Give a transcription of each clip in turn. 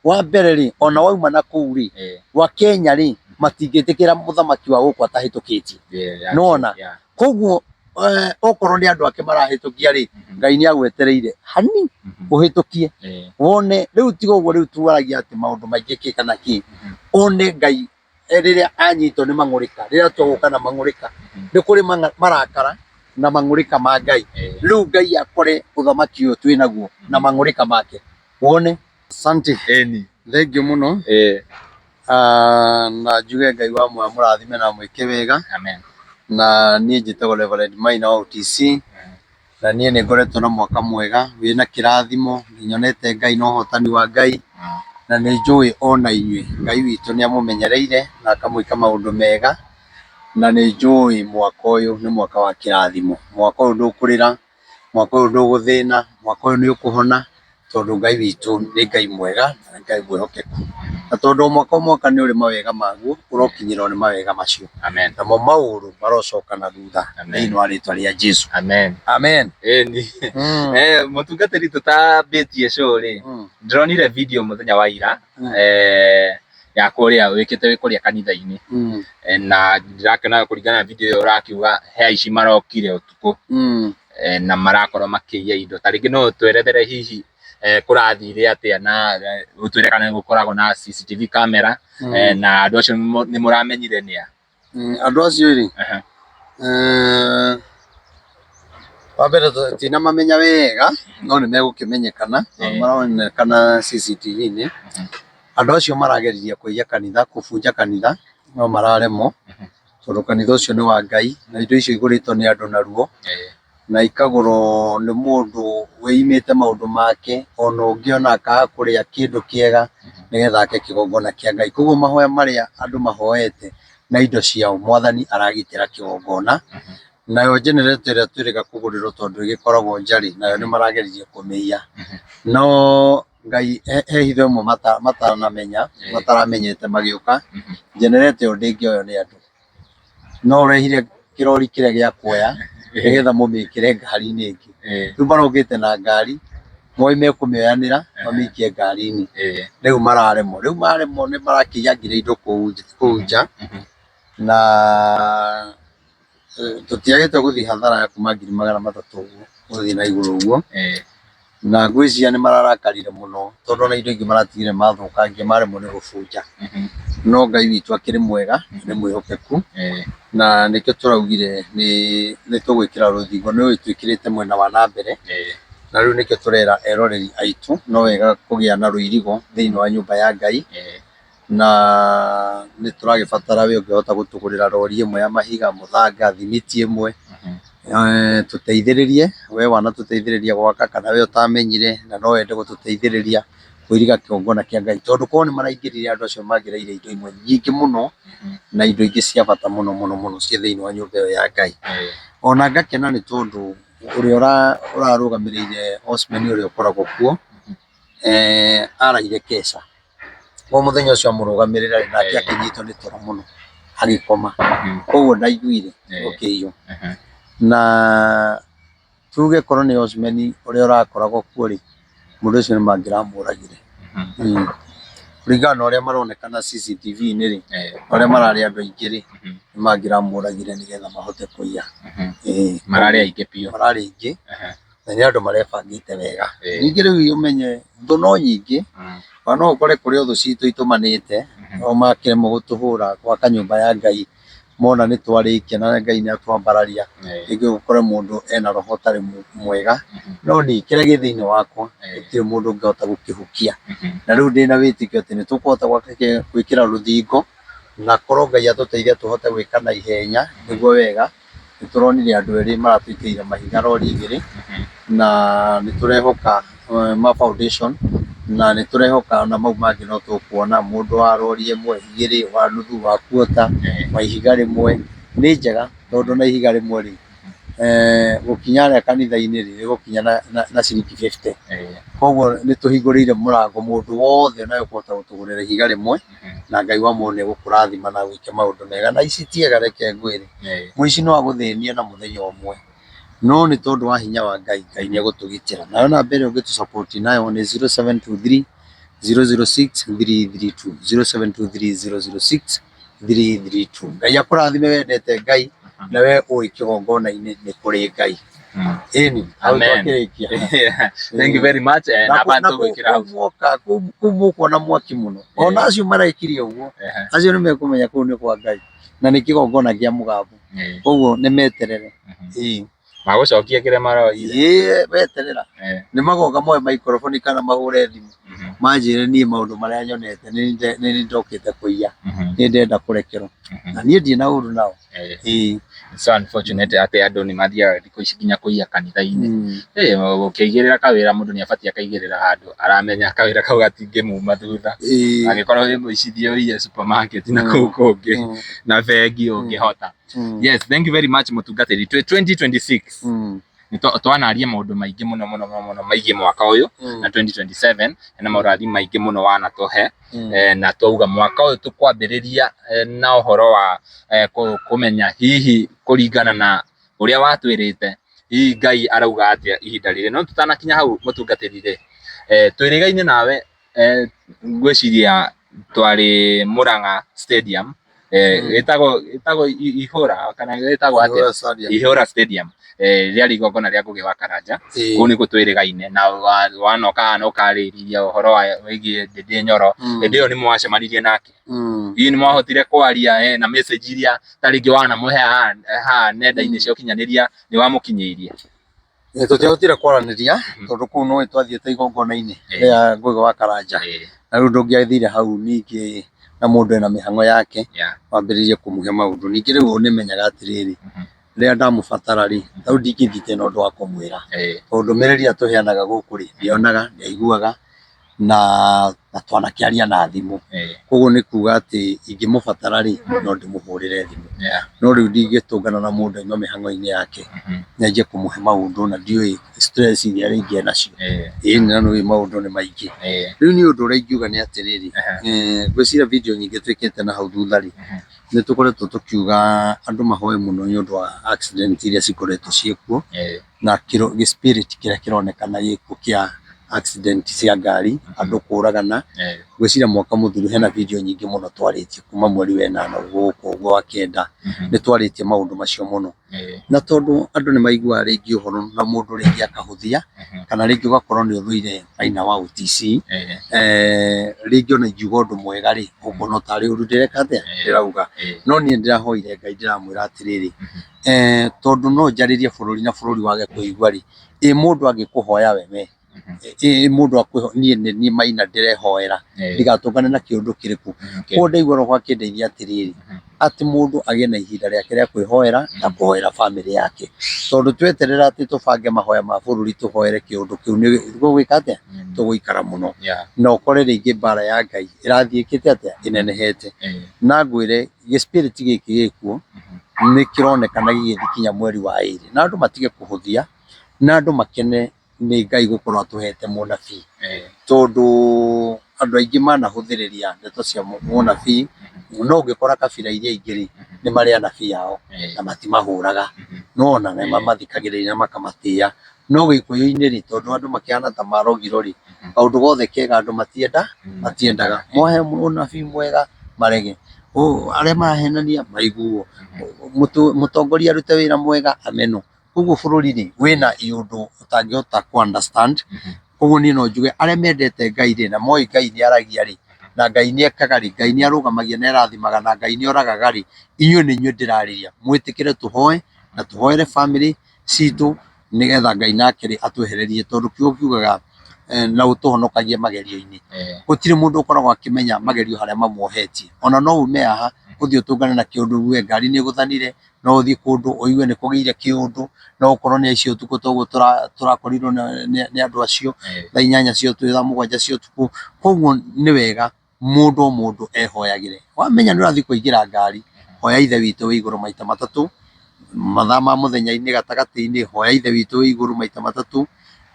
Wa mbere rĩ, ona wauma na kũu rĩ, wa Kenya rĩ, matingĩtĩkĩra mũthamaki wa gũkũ atahĩtũkĩtie. Nĩwona? Koguo okorwo nĩ andũ ake marahĩtũkia rĩ, Ngai nĩ agwetereire hani ũhĩtũkie wone. Rĩu tiga ũguo, rĩu tuaragia atĩ maũndũ maingĩ kĩ kana kĩ, one Ngai rĩrĩa anyitwo nĩ mang'ũrĩka, rĩrĩa tũgũka na mang'ũrĩka, nĩ kũrĩ marakara na mang'ũrĩka ma Ngai. Rĩu Ngai akore ũthamaki ũyũ twĩ naguo na mang'ũrĩka make, wone. Asante. Eni. Thengiũ mũno. Ah, na njuge Ngai wa muoyo amũrathime na amwĩke wega. Amen. Na niĩ njĩtagwo Reverend Maina wa OTC, na niĩ nĩ ngoretwo na mwaka mwega wĩna kĩrathimo, nĩ nyonete Ngai na ũhotani wa Ngai, na nĩ njũĩ ona inyuĩ Ngai witũ nĩ amũmenyereire na akamwĩka maũndũ mega, na nĩ njũĩ mwaka ũyũ nĩ mwaka wa kĩrathimo. Mwaka ũyũ ndũkũrĩra, mwaka ũyũ ndũgũthĩna, mwaka ũyũ nĩ ũkũhona, tondũ Ngai witũ nĩ Ngai mwega na nĩ Ngai mwĩhokeku. Na tondũ o mwaka o mwaka nĩ ũrĩ mawega maguo, ũrokinyĩrwo nĩ mawega macio. Amen. Namo maũru marocoka na thutha thĩinĩ wa rĩtwa rĩa Jesu. Amen. Amen. Ĩni. Mũtungatĩri, tũtambĩtie show rĩ, ndĩronire video mũthenya wa ira ya kũrĩa wĩkĩte wĩ kũrĩa kanitha-inĩ. Na ndĩrakĩona kũringana na video ĩyo ũrakiuga he aici marokire ũtukũ na marakorwo makĩiya indo. Ta rĩngĩ no ũtwerethere hihi kũrathire atĩa, na ũtwĩre kana nĩ gũkoragwo na CCTV camera, na andũ acio nĩ mũramenyire nĩa? Andũ acio rĩ, wa mbere tinamamenya wega, no nĩ megũkĩmenyekana tondũ maronekana CCTV-inĩ. Andũ acio marageririe kũiya kanitha, kũbunja kanitha, no mararemwo, tondũ kanitha ũcio nĩ wa Ngai na indo icio igũrĩtwo nĩ andũ na ruo, na ikagũrwo nĩ mũndũ wĩimĩte maũndũ make, ona ũngĩ ona akaga kũrĩa kĩndũ kĩega nĩgetha ake kĩgongona kĩa Ngai. Koguo mahoya marĩa andũ mahoete na indo ciao, Mwathani aragitĩra kĩgongona. Nayo generator ĩrĩa twĩrĩga kũgũrĩrwo tondũ ĩgĩkoragwo nja rĩ, nayo nĩ marageririe kũmĩiya. No Ngai he hitho ĩmwe matanamenya, mataramenyete magĩũka, generator ĩyo ndĩngĩoywo nĩ andũ. No ũrehire kĩrori kĩrĩa gĩa kuoya nĩgetha mũmĩkĩre ngari-inĩ ĩngĩ. Rĩu marokĩte na ngari, moĩ mekũmĩoyanĩra mamĩikie ngari-inĩ. Rĩu mararemwo, rĩu maremwo nĩ marakĩiya nginya indo kũu nja, na tũtiagĩte gũthiĩ hathara ya kuma 300,000 ũguo gũthiĩ na igũrũ ũguo. Na ngwĩciria nĩ mararakarire mũno tondũ ona indo ingĩ maratigire mathũkangia maremwo nĩ gũbunja. No Ngai witũ akĩrĩ mwega, nĩ mwĩhokeku, na nĩkĩo tũraugire nĩ tũgwĩkĩra rũthingo. Nĩ ũĩ twĩkĩrĩte mwena wa na mbere, na rĩu nĩkĩo tũrera eroreri aitũ no wega kũgĩa na rũirigo thĩinĩ wa nyũmba ya Ngai. Na nĩ tũragĩbatara we ũngĩhota gũtũgũrĩra rori ĩmwe ya mahiga, mũthanga, thimiti ĩmwe, tũteithĩrĩrie, we wanatũteithĩrĩria gwaka kana we ũtamenyire na no wende gũtũteithĩrĩria kũiriga kĩgongona kĩa Ngai, tondũ korwo nĩ maraingĩrire andũ acio mangĩraire indo imwe nyingĩ mũno na indo ingĩ cia bata mũno mũno mũno ciĩ thĩinĩ wa nyũmba ĩyo ya Ngai. Ona ngakena nĩ tondũ ũrĩa ũrarũgamĩrĩire Osman ũrĩa ũkoragwo kuo, araire keca. Koguo mũthenya ũcio amũrũgamĩrĩra rĩ, nake akĩnyitwo nĩ toro mũno agĩkoma. Koguo ndaiguire gũkĩiywo. Na tuge korwo nĩ Osman ũrĩa ũrakoragwo kuo rĩ, mũndũ ũcio nĩ mangĩramũragire. Kũringana na ũrĩa maronekana CCTV-inĩ rĩ, ũrĩa mararĩ andũ aingĩ rĩ, nĩ mangĩramũragire nĩgetha mahote kũiya. Mararĩ aingĩ biũ. Mararĩ aingĩ. Na nĩ andũ marebangĩte wega. Ningĩ rĩu ũmenye thũ no nyingĩ, ona no ũkore kũrĩ o thũ citũ itũmanĩte, o makĩremwo gũtũhũra gwaka nyũmba ya Ngai, mona nĩ twarĩkia na Ngai nĩ atwambararia, rĩngĩ ũkore mũndũ ena roho ũtarĩ mwega, no niĩ kĩrĩa gĩ thĩinĩ wakwa gũtirĩ mũndũ ũngĩhota gũkĩhukia. Na rĩu ndĩna wĩtĩkio atĩ nĩ tũkũhota gwĩkĩra rũthingo, na korwo Ngai atũteithia tũhote gwĩka na ihenya nĩguo wega. Nĩ tũronire andũ erĩ maratwĩkĩrĩire mahiga rori igĩrĩ, na nĩ tũrehoka ma foundation, na nĩ tũrehoka ona mau mangĩ no tũkuona, mũndũ wa rori ĩmwe, igĩrĩ, wa nuthu, wa quarter, wa ihiga rĩmwe, nĩ njega tondũ ona ihiga rĩmwe rĩ, gũkinya harĩa kanitha-inĩ rĩ, rĩgũkinya na ciringi 50. Koguo nĩ tũhingũrĩire mũrango mũndũ wothe ona ũkũhota gũtũgũrĩra ihiga rĩmwe. Na Ngai wa muoyo nĩ egũkũrathima na agwĩke maũndũ mega. Na ici ti ega, reke ngwĩre, mũici no agũthĩnie na mũthenya ũmwe, no nĩ tondũ wa hinya wa Ngai, Ngai nĩ egũtũgitĩra. Nayo namba ĩrĩa ũngĩtũ support nayo nĩ 0723 006 332 0723 006 332. Ngai akũrathime wendete Ngai na we ũĩ kĩgongona-inĩ nĩ kũrĩ Ngai. Ĩni, hau Amen. twakĩrĩkia. Thank you very much. Na Na kũ- na bantu kũ- gwĩkĩra hau. kũu mwoka kũu kũu mũkuona mwaki mũno ona acio marekire ũguo acio nĩ mekũmenya kũu nĩ kwa Ngai na nĩ kĩgongona kĩa mũgambo koguo nĩ meterere. Ĩĩ. Magũcokia kĩrĩa maroire. Ĩĩ weterera nĩ magoka moe microphone kana mahũre thimũ manjĩre niĩ maũndũ marĩa nyonete nĩ nĩ ndokĩte kũiya nĩ ndenda kũrekerwo na niĩ ndirĩ na ũru nao. Ĩĩ. It's so unfortunate atĩ andũ nĩ mathiaga thikũ ici nginya kũiya kanitha-inĩ. Ũkĩigĩrĩra kawĩra mũndũ nĩ abatiĩ akaigĩrĩra handũ aramenya kawĩra kau gatingĩmuma thutha. Angĩkorwo wĩ mũici thiĩ ũiye supermarket na kũu kũngĩ na bengi ũngĩhota. Yes, thank you very much mũtungatĩri. Twĩ 2026 nĩ twanaria maũndũ maingĩ mũno mũno mũno mũno maigiĩ mwaka ũyũ na 2027 na maũrathi maingĩ mũno wanatũhe. Na twauga mwaka ũyũ tũkwambĩrĩria na ũhoro wa kũmenya hihi kũringana na ũrĩa watwĩrĩte hihi Ngai arauga atĩa ihinda rĩrĩ. No tũtanakinya hau mũtungatĩri rĩ, twĩrĩgaine nawe ngwĩciria twarĩ Murang'a Stadium ĩtagwo ĩtagwo Ihũra kana ĩtagwo atĩa? Ihũra Stadium. Ihũra Stadium rĩarĩ igongona rĩa Ngũgĩ wa Karanja. Ĩĩ. Kũu nĩkuo twĩrĩgaine na wanoka haha na ũkarĩrĩria ũhoro wa wĩgiĩ Ndĩndĩ Nyoro. Hĩndĩ ĩyo nĩ mwacemanirie nake. Hihi nĩ mwahotire kwaria na message iria ta rĩngĩ wanamũhe haha haha nenda-inĩ cia ũkinyanĩria nĩ wamũkinyĩirie? Tũtiahotire kwaranĩria tondũ kũu nĩũĩ twathiĩte igongona-inĩ rĩa Ngũgĩ wa Karanja. Na rĩu ndũngĩathire hau ningĩ na mũndũ ena mĩhang'o yake wambĩrĩrie kũmũhe maũndũ. Ningĩ rĩu nĩmenyaga atĩrĩrĩ, rĩrĩa ndamũbatara rĩ, rĩu ndingĩthiĩte na ũndũ wa kũmwĩra. Tondũ ndũmĩrĩri ĩrĩa tũheanaga gũkũ rĩ, ndĩonaga, ndiaiguaga na twanakĩaria na thimũ. Koguo nĩ kuga atĩ ingĩmũbatara rĩ, no ndĩmũhũrĩre thimũ. No rĩu ndingĩtũngana na mũndũ auma mĩhang'o-inĩ yake nyanjie kũmũhe maũndũ na ndiũĩ stress iria rĩngĩ enacio. Ĩĩ na nĩũĩ maũndũ nĩ maingĩ. Rĩu niĩ ũndũ ũrĩa ingiuga nĩ atĩrĩrĩ, ngwĩciria video nyingĩ twĩkĩte na hau thutha rĩ, nĩ tũkoretwo tũkiuga andũ mahoe mũno nĩ ũndũ wa accident iria cikoretwo ciĩkuo. Na gĩ spirit kĩrĩa kĩronekana gĩkuo kĩa accident cia ngari, andũ kũragana. Ngwĩciria mwaka mũthiru hena video nyingĩ mũno twarĩtie kuma mweri wa ĩnana gũka ũguo wa kenda, nĩ twarĩtie maũndũ macio mũno. Na tondũ andũ nĩ maiguaga rĩngĩ ũhoro na mũndũ rĩngĩ akahũthia, kana rĩngĩ ũgakorwo nĩ ũthũire Maina wa OTC, rĩngĩ ona ingiuga ũndũ mwega rĩ, ũkona tarĩ ũru ndĩreka atĩa, ndĩrauga. No niĩ ndĩrahoire Ngai ndĩramwĩra atĩrĩrĩ, tondũ no njarĩrie bũrũri na bũrũri wage kũigua rĩ, ĩ mũndũ angĩkũhoya we we, ĩ mũndũ akwĩho niĩ nĩ niĩ Maina ndĩrehoera ndigatũngane na kĩũndũ kĩrĩkũ. Koguo ndaigua roho akĩndeithia atĩrĩrĩ, atĩ mũndũ agĩe na ihinda rĩake rĩa kwĩhoera na kũhoera bamĩrĩ yake. Tondũ tweterera atĩ tũbange mahoya ma bũrũri tũhoere kĩũndũ kĩu nĩ tũgwĩka atĩa? Tũgũikara mũno. Na ũkore rĩngĩ mbara ya Ngai ĩrathiĩ ĩkĩte atĩa? Ĩnenehete. Na ngwĩre gĩ spirit gĩkĩ gĩkuo nĩ kĩronekana gĩgĩthiĩ kinya mweri wa ĩrĩ, na andũ matige kũhũthia, na andũ makene nĩ Ngai gũkorwo atũhete mũnabii, tondũ andũ aingĩ manahũthĩrĩria ndeto cia mũnabii, no ũngĩkora kabira iria ingĩ rĩ, nĩ marĩ anabii ao na matimahũraga, nĩwona na nĩmamathikagĩrĩria na makamatĩa, no gĩkũyũ-inĩ rĩ, tondũ andũ makĩhana ta marogirwo rĩ, kaũndũ gothe kega andũ matienda, matiendaga, mohe mũnabii mwega marege, arĩa marahenania maiguo, mũtongoria arute wĩra mwega amenwo, koguo bũrũri rĩ wĩna iũndũ ũtangĩhota kũ understand, koguo niĩ no njuge arĩa mendete Ngai rĩ na moĩ Ngai nĩ aragia rĩ, na Ngai nĩ ekaga rĩ, Ngai nĩ arũgamagia nĩ arathimaga na Ngai nĩ oragaga rĩ, inyuĩ nĩ inyuĩ ndĩrarĩria, mwĩtĩkĩre tũhoe na tũhoere bamĩrĩ citũ nĩgetha Ngai nake rĩ atwehererie tondũ kiugo kiugaga na ũtũhonokagie magerio-inĩ. Gũtirĩ mũndũ ũkoragwo akĩmenya magerio harĩa mamuohetie. Ona no ume haha ũthiĩ ũtũngane na kĩũndũ uge ngari nĩ ĩgũthanire, no ũthiĩ kũndũ ũigue nĩ kũgĩire kĩũndũ, no ũkorwo nĩ aici ũtukũ toguo tũrakorirwo nĩ andũ acio thaa inyanya cia ũtukũ, thaa mũgwanja cia ũtukũ. Koguo nĩ wega mũndũ o mũndũ ehoyagĩre. Wamenya nĩ ũrathiĩ kũingĩra ngari, hoya ithe witũ wĩ igũrũ maita matatũ, mathaa ma mũthenya-inĩ gatagatĩ-inĩ, hoya ithe witũ wĩ igũrũ maita matatũ,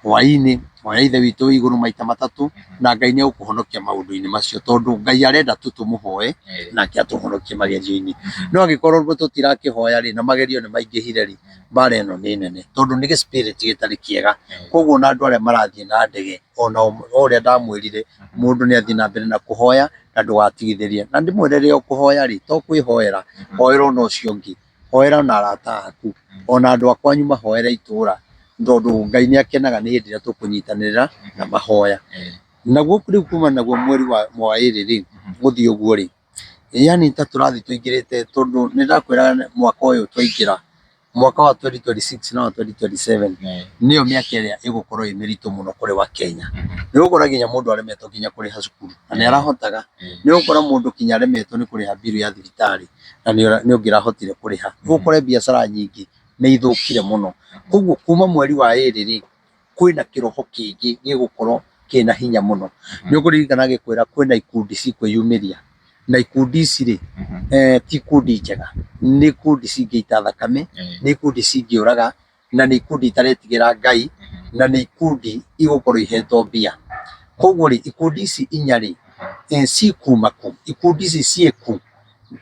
hwaĩ-inĩ Hoya Ithe witũ wĩ igũrũ maita matatũ, na Ngai nĩ egũkũhonokia maũndũ-inĩ macio, tondũ Ngai arenda tu tũmũhoe nake atũhonokie magerio-inĩ. No angĩkorwo tũtirakĩhoya rĩ, na magerio nĩ maingĩhire rĩ, mbara ĩno nĩ nene, tondũ nĩ gĩ spirit gĩtarĩ kĩega. Koguo ona andũ arĩa marathiĩ na ndege, ona o ũrĩa ndamwĩrire, mũndũ nĩ athiĩ na mbere na kũhoya na ndũgatigithĩrie. Na ndĩmwĩre rĩrĩa ũkũhoya rĩ, to kwĩhoera, hoera ona ũcio ũngĩ. Hoera ona arata aku, ona andũ a kwanyu mahoere itũra, tondũ Ngai nĩ akenaga nĩ hĩndĩ ĩrĩa tũkũnyitanĩra na mahoya. Naguo rĩu kuma naguo mweri wa ĩrĩ rĩ, gũthiĩ ũguo rĩ, yani ta tũrathiĩ tũingĩrĩte tondũ nĩ ndakwĩra mwaka ũyũ twaingĩra, mwaka wa 2026 na wa 2027 nĩyo mĩaka ĩrĩa ĩgũkorwo ĩ mĩritũ mũno kũrĩ wa Kenya. Nĩ ũgũkora nginya mũndũ aremetwo nginya kũrĩha cukuru na nĩ arahotaga. Nĩ ũgũkora mũndũ nginya aremetwo nĩ kũrĩha bill ya thibitarĩ na nĩ ũngĩrahotire kũrĩha. Ũkore biacara nyingĩ nĩ ithũkire mũno. Koguo kuma mweri wa ĩrĩ rĩ, kwĩna kĩroho kĩngĩ gĩgũkorwo kĩna hinya mũno. Nĩ ũkũririkana ngĩkwĩra kwĩna ikundi cikwĩyumĩria, na ikundi ici rĩ, ti ikundi njega, nĩ ikundi cingĩita thakame, nĩ ikundi cingĩũraga, na nĩ ikundi itaretigĩra Ngai, na nĩ ikundi igũkorwo ihetwo mbia. Koguo rĩ, ikundi ici inya rĩ, cikuma kũ? Ikundi ici ciĩkũ?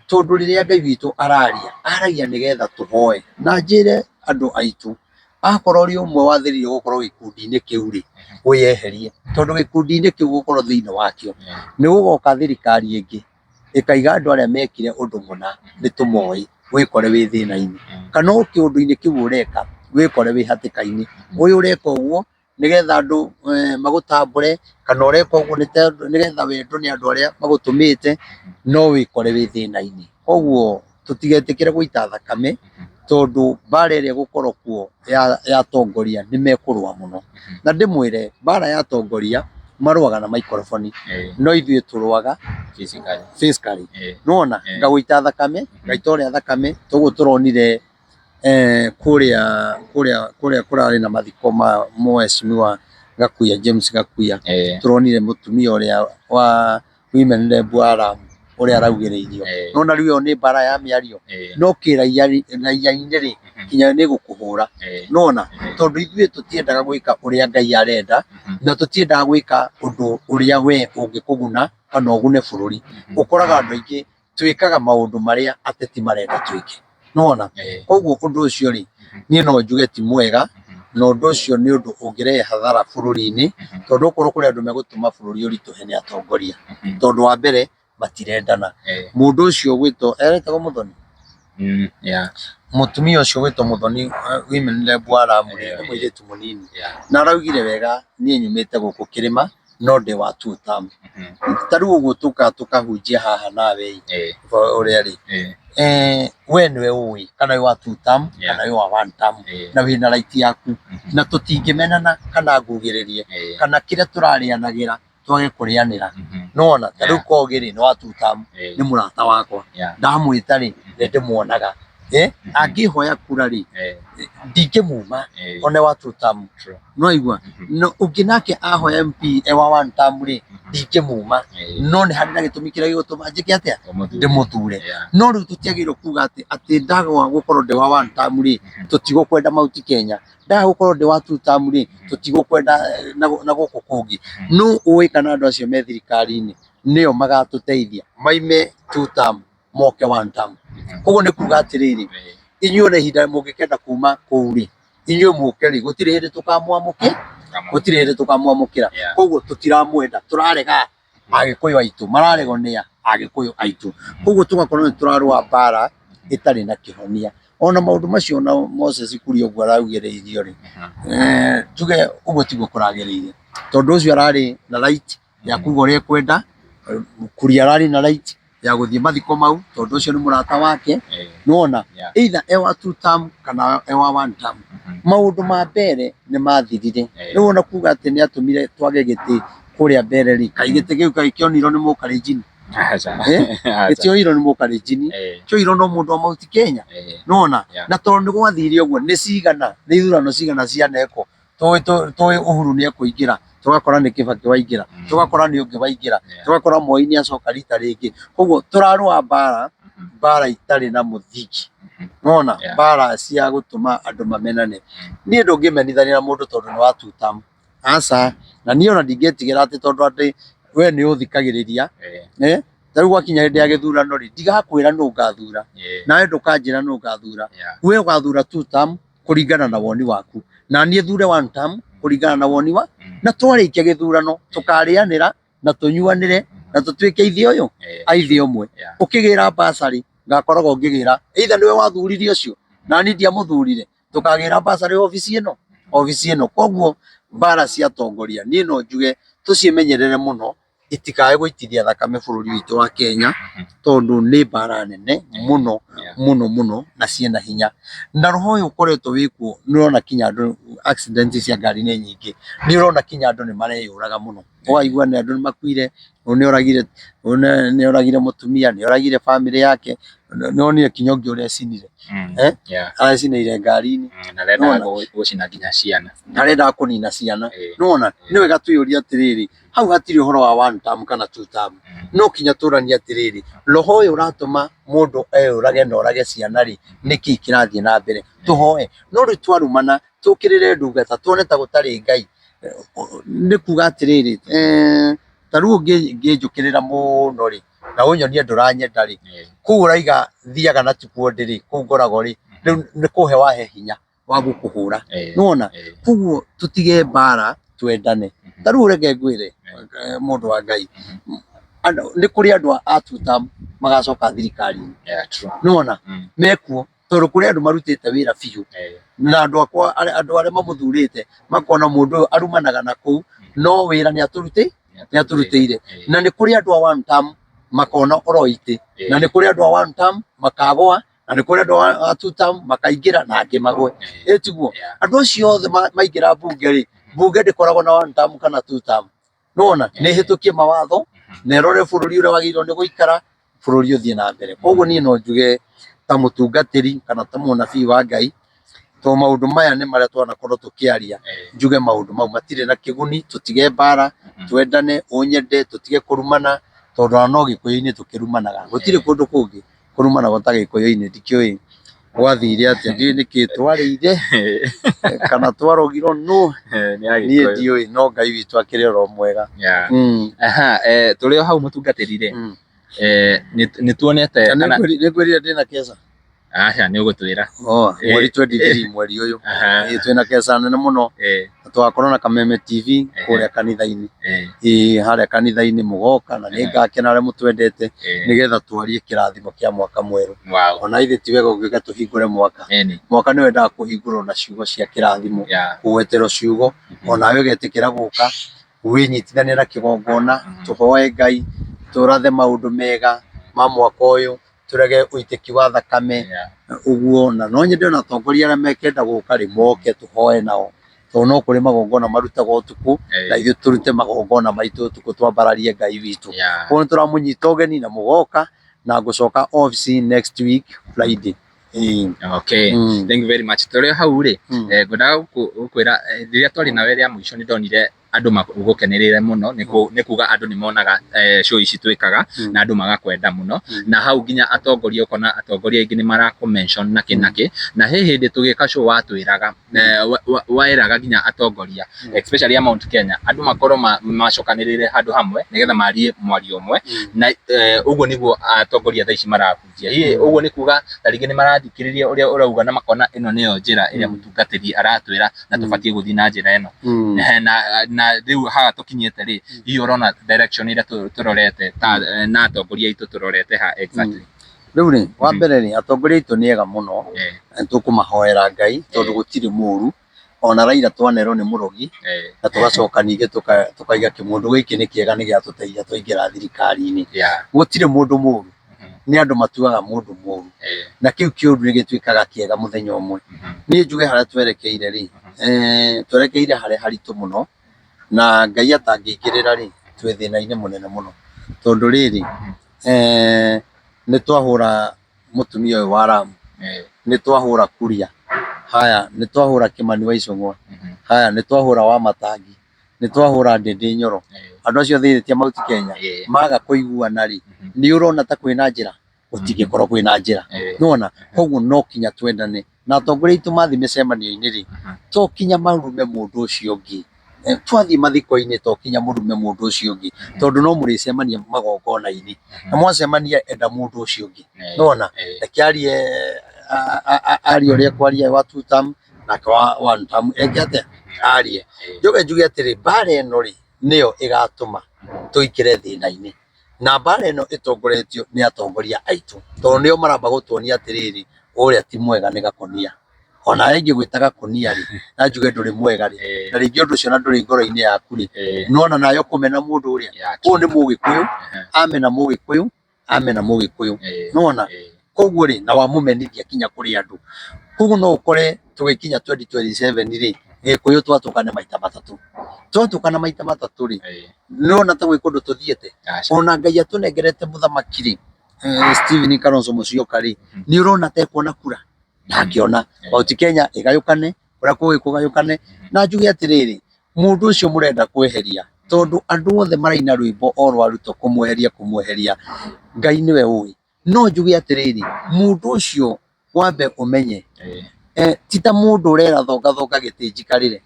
Tondũ rĩrĩa Ngai witũ araria, aragia nĩgetha tũhoe. Na njĩre andũ aitũ, akorwo ũrĩ ũmwe wathĩrĩirio gũkorwo gĩkundi-inĩ kĩu rĩ, wĩyeherie. Tondũ gĩkundi-inĩ kĩu gũkorwo thĩinĩ wakĩo, nĩ gũgoka thirikari ĩngĩ ĩkaiga andũ arĩa mekire ũndũ mũna nĩ tũmoĩ, wĩkore wĩ thĩna-inĩ. Kana o kĩũndũ-inĩ kĩu ũreka, wĩkore wĩ hatĩka-inĩ. Ũyũ ũreka ũguo nĩgetha andũ magũtambũre, kana ũreka ũguo nĩgetha wendwo nĩ andũ arĩa magũtũmĩte, no wĩkore wĩ thĩna-inĩ. Koguo tũtigetĩkĩre gũita thakame, tondũ mbara ĩrĩa ĩgũkorwo kuo ya atongoria nĩ mekũrũa mũno. Na ndĩmwĩre mbara ya atongoria marũaga na maikoroboni, no ithuĩ tũrũaga physically. Nĩwona? Ngagũita thakame, ngaita ũrĩa thakame, toguo tũronire kũrĩa kũrĩa kũrĩa kũrarĩ na mathiko ma mheshimiwa Gakuya James Gakuya, tũronire mũtumia ũrĩa wa women rep wa Lamu ũrĩa araugĩrĩirio. Nĩwona rĩu ĩyo nĩ mbara ya mĩario, no kĩraia-inĩ rĩ, nginya nĩ ĩgũkũhũra. Nĩwona? Tondũ ithuĩ tũtiendaga gwĩka ũrĩa Ngai arenda, na tũtiendaga gwĩka ũndũ ũrĩa we ũngĩkũguna kana ũgune bũrũri. Ũkoraga andũ aingĩ twĩkaga maũndũ marĩa ateti marenda twĩke. Nĩwona? Koguo ũndũ ũcio rĩ, niĩ no njuge ti mwega, na ũndũ ũcio nĩ ũndũ ũngĩrehe hathara bũrũri-inĩ, tondũ okorwo kũrĩ andũ megũtũma bũrũri ũritũhe nĩ atongoria. Tondũ wa mbere matirendana. Mũndũ ũcio ũgwĩtwo, etagwo Mũthoni? Mũtumia ũcio ũgwĩtwo Mũthoni women rep wa Lamu rĩ, nĩ mũirĩtu mũnini. Na araugire wega niĩ nyumĩte gũkũ kĩrĩma, no ndĩ wa two term. Ta rĩu ũguo tũkaga tũkahunjia haha nawe ĩ, ũrĩa rĩ, we nĩwe ũĩ kana wĩ wa two term kana wĩ wa one term, na wĩna right yaku, na tũtingĩmenana kana ngugĩrĩrie, kana kĩrĩa tũrarĩanagĩra twage kũrĩanĩra. Nĩwona? Ta rĩu Kogi rĩ, nĩ wa two term, nĩ mũrata wakwa, ndamwĩta rĩ, nĩ ndĩmuonaga. Angĩhoya kura rĩ, ndingĩmuma one wa two term. Nĩwaigua? No ũngĩ nake ahoya MP e wa one term rĩ, ndingĩmuma. No nĩ harĩ na gĩtũmi kĩrĩa gĩgũtũma njĩke atĩa? Ndĩmũthure. No rĩu tũtiagĩrĩirwo kuga atĩ atĩ ndaga gũkorwo ndĩ wa one term rĩ, tũtigũkwenda Mount Kenya. Ndaga gũkorwo ndĩ wa two term rĩ, tũtigũkwenda na gũkũ kũngĩ. Nũ ũĩ kana andũ acio me thirikari-inĩ nĩo magatũteithia maime two term moke one term. Koguo nĩ kuga atĩrĩrĩ, inyuĩ ona ihinda mũngĩkenda kuma kũu rĩ, inyuĩ mũke rĩ, gũtirĩ hĩndĩ tũkamwamũkĩra, gũtirĩ hĩndĩ tũkamwamũkĩra. Koguo tũtiramwenda, tũrarega Agĩkũyũ aitũ, mararegwo nĩ a? Agĩkũyũ aitũ. Koguo tũgakorwo nĩ tũrarũa mbara ĩtarĩ na kĩhonia. Ona maũndũ macio ona Moses Kuria ũguo araugĩrĩirio rĩ, njuge ũguo tiguo kũragĩrĩire. Tondũ ũcio ararĩ na right ya kuga ũrĩa ekwenda, Kuria ararĩ na right ya gũthiĩ mathiko mau tondũ ũcio nĩ mũrata wake. Nĩwona? Either e wa two term kana e wa one term. Maũndũ ma mbere nĩ mathirire. Rĩu ona kuga atĩ nĩ atũmire twage gĩtĩ kũrĩa mbere rĩ, kaĩ gĩtĩ kĩu kaĩ kĩonirwo nĩ Mũkalenjin? Gĩtioirwo nĩ Mũkalenjin, kĩoirwo no mũndũ wa Mount Kenya. Nĩwona? Na tondũ nĩ gwathire ũguo, nĩ cigana, nĩ ithurano cigana cianekwo tũĩ Uhuru nĩ ekũingĩra, tũgakora nĩ Kibaki waingĩra, tũgakora nĩ ũngĩ waingĩra, tũgakora Moi nĩ acoka rita rĩngĩ. Koguo tũrarũa mbara, mbara itarĩ na mũthingi. Nĩwona? Mbara cia gũtũma andũ mamenane. Niĩ ndũngĩmenithania na mũndũ tondũ nĩ wa two term. Aca, na niĩ ona ndingĩtigĩra atĩ tondũ atĩ we nĩ ũthikagĩrĩria. Eh, ta rĩu gwakinya hĩndĩ ya gĩthurano rĩ, ndigakwĩra nũ ngathura, nawe ndũkanjĩra nũ ngathura. We ũgathura two term kũringana na woni waku, na niĩ thure one term kũringana na woni wa na twarĩkia gĩthurano tũkarĩanĩra na tũnyuanĩre na tũtuĩke ithe ũyũ aithe ũmwe. Ũkĩgĩra basarĩ ngakoragwo ngĩgĩra either nĩwe wathurire ũcio na niĩ ndiamũthurire, tũkagĩra basarĩ obici ĩno obici ĩno. Koguo mbara cia atongoria niĩ no njuge tũciĩmenyerere mũno itikae gũitithia thakame bũrũri witũ wa Kenya, tondũ nĩ mbara nene mũno mũno mũno na ciĩna hinya. Na roho ũyũ ũkoretwo wĩkuo nĩ ũrona kinya andũ accident cia ngari nĩ nyingĩ, nĩ ũrona kinya andũ nĩ mareyũraga mũno. Ũkaigua nĩ andũ nĩ makuire, ũyũ nĩ oragire, ũyũ nĩ oragire mũtumia, nĩ oragire bamĩrĩ yake, nĩ wonire kinya ũngĩ ũrĩa ecinire, eh? Arecinĩire ngari-inĩ. Na arendaga gũcina nginya ciana. Arendaga kũnina ciana. Nĩwona, nĩ wega twĩyũrie atĩrĩrĩ, hau hatirĩ ũhoro wa one term kana two term. No kinya tũranie atĩrĩrĩ, roho ũyũ ũratũma mũndũ eyũrage na orage ciana rĩ, nĩkĩ kĩrathiĩ na mbere? Tũhoe. No rĩu twarumana, tũkĩrĩre ndungata, tuone ta gũtarĩ Ngai, nĩ kuga atĩrĩrĩ, eh, ta rĩu ũngĩnjũkĩrĩra mũno rĩ, na ũnyonie ndũranyenda rĩ, kũu ũraiga thiaga na tikuo ndĩ rĩ, kũu ngoragwo rĩ, rĩu nĩ kũhe wahe hinya wa gũkũhũra. Nĩwona? Koguo tũtige mbara twendane. Ta rĩu reke ngwĩre mũndũ wa Ngai, nĩ kũrĩ andũ a two term magacoka thirikari-inĩ. Nĩwona? Mekuo tondũ kũrĩ andũ marutĩte wĩra biũ na andũ akwa andũ arĩa mamũthurĩte makona mũndũ ũyũ arumanaga na kũu no wĩra nĩ atũrutĩire. Na nĩ kũrĩ andũ a one term makona oro itĩ, na nĩ kũrĩ andũ a one term makagũa, na nĩ kũrĩ andũ a two term makaingĩra na angĩ magwe. Ĩ tiguo? Andũ acio othe maingĩra mbunge rĩ, mbunge ndĩkoragwo na one term kana two term. Nĩwona? Nĩ ĩhĩtũkie mawatho na ĩrore bũrũri ũrĩa wagĩrĩirwo nĩ gũikara, bũrũri ũthiĩ na mbere. Koguo niĩ no njuge ta mũtungatĩri kana ta mũnabii wa Ngai, tondũ maũndũ maya nĩ marĩa twanakorwo tũkĩaria, njuge maũndũ mau matirĩ na kĩguni, tũtige mbara, twendane, ũnyende, tũtige kũrumana, tondũ ona no gĩkũyũ-inĩ tũkĩrumanaga, gũtirĩ kũndũ kũngĩ kũrumanagwo ta gĩkũyũ-inĩ, ndikĩũĩ gwathire atĩa, ndiũĩ nĩkĩ twarĩire kana twarogirwo nũ, niĩ ndiũĩ, no Ngai witũ akĩrĩ oro mwega. Aha, tũrĩ o hau mũtungatĩri rĩ, nĩ tuonete kana Nĩ ngwĩrire ndĩna keca. Aca nĩ ũgũtwĩra. Oh, mweri 23 mweri ũyũ. Ĩĩ twĩna keca nene mũno. Na tũgakorwo na Kameme TV kũrĩa kanitha-inĩ. Ĩĩ harĩa kanitha-inĩ mũgoka na nĩ ngakena arĩa mũtwendete nĩgetha twarie kĩrathimo kĩa mwaka mwerũ. Ona ithe ti wega ũngĩũka tũhingũre mwaka. Mwaka nĩ wendaga kũhingũrwo na ciugo cia kĩrathimo, kũgweterwo ciugo, onawe ũgetĩkĩra gũka wĩnyitithanie na kĩgongona, tũhoe Ngai, tũrathe maũndũ mega ma mwaka ũyũ. Tũrege ũitĩki wa thakame ũguo, na no nyende ona atongoria arĩa mekenda gũka rĩ moke tũhoe nao, tondũ no kũrĩ magongona marutagwo ũtukũ, na ithuĩ tũrute magongona maitũ ũtukũ twambararie Ngai witũ. Koguo nĩ tũramũnyita ũgeni na mũgoka, na ngũcoka obici next week Friday. Okay. Thank you very much. Tũrĩ o hau rĩ, ngwendaga gũkwĩra rĩrĩa twarĩ nawe rĩa mũico nĩ ndonire andũ magũkenereire mũno nĩ kuga andũ nĩ monaga show ici twĩkaga na andũ magakwenda mũno na hau nginya atongoria ũkona atongoria aingĩ nĩ marakũ mention na kĩ na kĩ na he hĩndĩ tũgĩka show watwĩraga weraga nginya atongoria especially a Mount Kenya andũ makorwo macokanĩrĩire handũ hamwe nĩgetha marie mwario ũmwe na ũguo nĩguo atongoria thaa ici marakũ Hihi ũguo nĩ kuga ta rĩngĩ nĩ marathikĩrĩria ũrĩa ũrauga na makona ĩno nĩyo njĩra ĩrĩa mũtungatĩri aratwĩra na tũbatiĩ gũthiĩ na njĩra ĩno. Na rĩu haha tũkinyĩte rĩ, hihi ũrona direction ĩrĩa tũrorete ta na atongoria aitũ tũrorete ha exactly? Rĩu rĩ, wa mbere rĩ, atongoria aitũ nĩ ega mũno, na nĩ tũkũmahoera Ngai tondũ gũtirĩ mũru, ona Raila twanerwo nĩ mũrogi, na tũgacoka ningĩ tũkaiga kĩmũndũ gĩkĩ nĩ kĩega nĩ gĩatũteithia twaingĩra thirikari-inĩ. Gũtirĩ mũndũ mũru, nĩ andũ matuaga mũndũ mũru, na kĩu kĩũru nĩ gĩtuĩkaga kĩega mũthenya ũmwe. Niĩ njuge harĩa twerekeire rĩ, twerekeire harĩa haritũ mũno, na Ngai atangĩingĩrĩra rĩ, twĩ thĩna-inĩ mũnene mũno. Tondũ rĩrĩ, nĩ twahũra mũtumia ũyũ wa Ramu, nĩ twahũra Kuria, haya nĩ twahũra Kĩmani wa Icũng'wa, haya nĩ twahũra Wamatangi, nĩ twahũra Ndĩndĩ Nyoro. Andũ acio othe githĩ ti a Mount Kenya? Maga kũiguana rĩ, nĩ ũrona ta kwĩna njĩra? Gũtingĩkorwo kwĩna njĩra. Nĩwona? Koguo no kinya twendane. Na atongoria aitũ mathiĩ mĩcemanio-inĩ rĩ, to kinya marume mũndũ ũcio ũngĩ. Twathiĩ mathiko-inĩ to kinya mũrume mũndũ ũcio ũngĩ, tondũ no mũrĩcemania magongona-inĩ, na mwacemania enda mũndũ ũcio ũngĩ, nĩwona? Reke arie arie ũrĩa ekwaria wa two term, nake wa one term eke atĩa? Arie. Njoke njuge atĩrĩ, mbara ĩno rĩ, nĩyo ĩgatũma tũingĩre thĩna-inĩ, na mbara ĩno ĩtongoretio nĩ atongoria aitũ, tondũ nĩo maramba gũtuonia atĩrĩrĩ, ũrĩa ti mwega nĩ Gakonia. Ona we ingĩgwĩta Gakonia rĩ, na njuge ndũrĩ mwega rĩ, na rĩngĩ ũndũ ũcio na ndũrĩ ngoro-inĩ yaku rĩ, nĩwona nawe ũkũmena mũndũ ũrĩa. Ũyũ nĩ Mũgĩkũyũ, amena Mũgĩkũyũ, amena Mũgĩkũyũ. Nĩwona? Koguo rĩ, na wamũmenithia kinya kũrĩ andũ. Koguo no ũkore tũgĩkinya 2027 rĩ, Gĩkũyũ twatũkane maita matatũ. Twatũkana maita matatũ rĩ, nĩwona ta gwĩ kũndũ tũthiĩte? Ona Ngai atũnengerete mũthamaki rĩ, Stephen Kalonzo Musyoka rĩ, nĩ ũrona ta ekuona kura? Ndangĩona. Mount Kenya ĩgayũkane, kũrĩa kũngĩ kũgayũkane. Na njuge atĩrĩrĩ, mũndũ ũcio mũrenda kweheria, tondũ andũ othe maraina rwĩmbo o rwa Ruto kũmweheria kũmweheria, Ngai nĩwe ũĩ. No njuge atĩrĩrĩ, mũndũ ũcio wambe ũmenye, ti ta mũndũ ũrera thonga thonga gĩtĩ njikarĩre.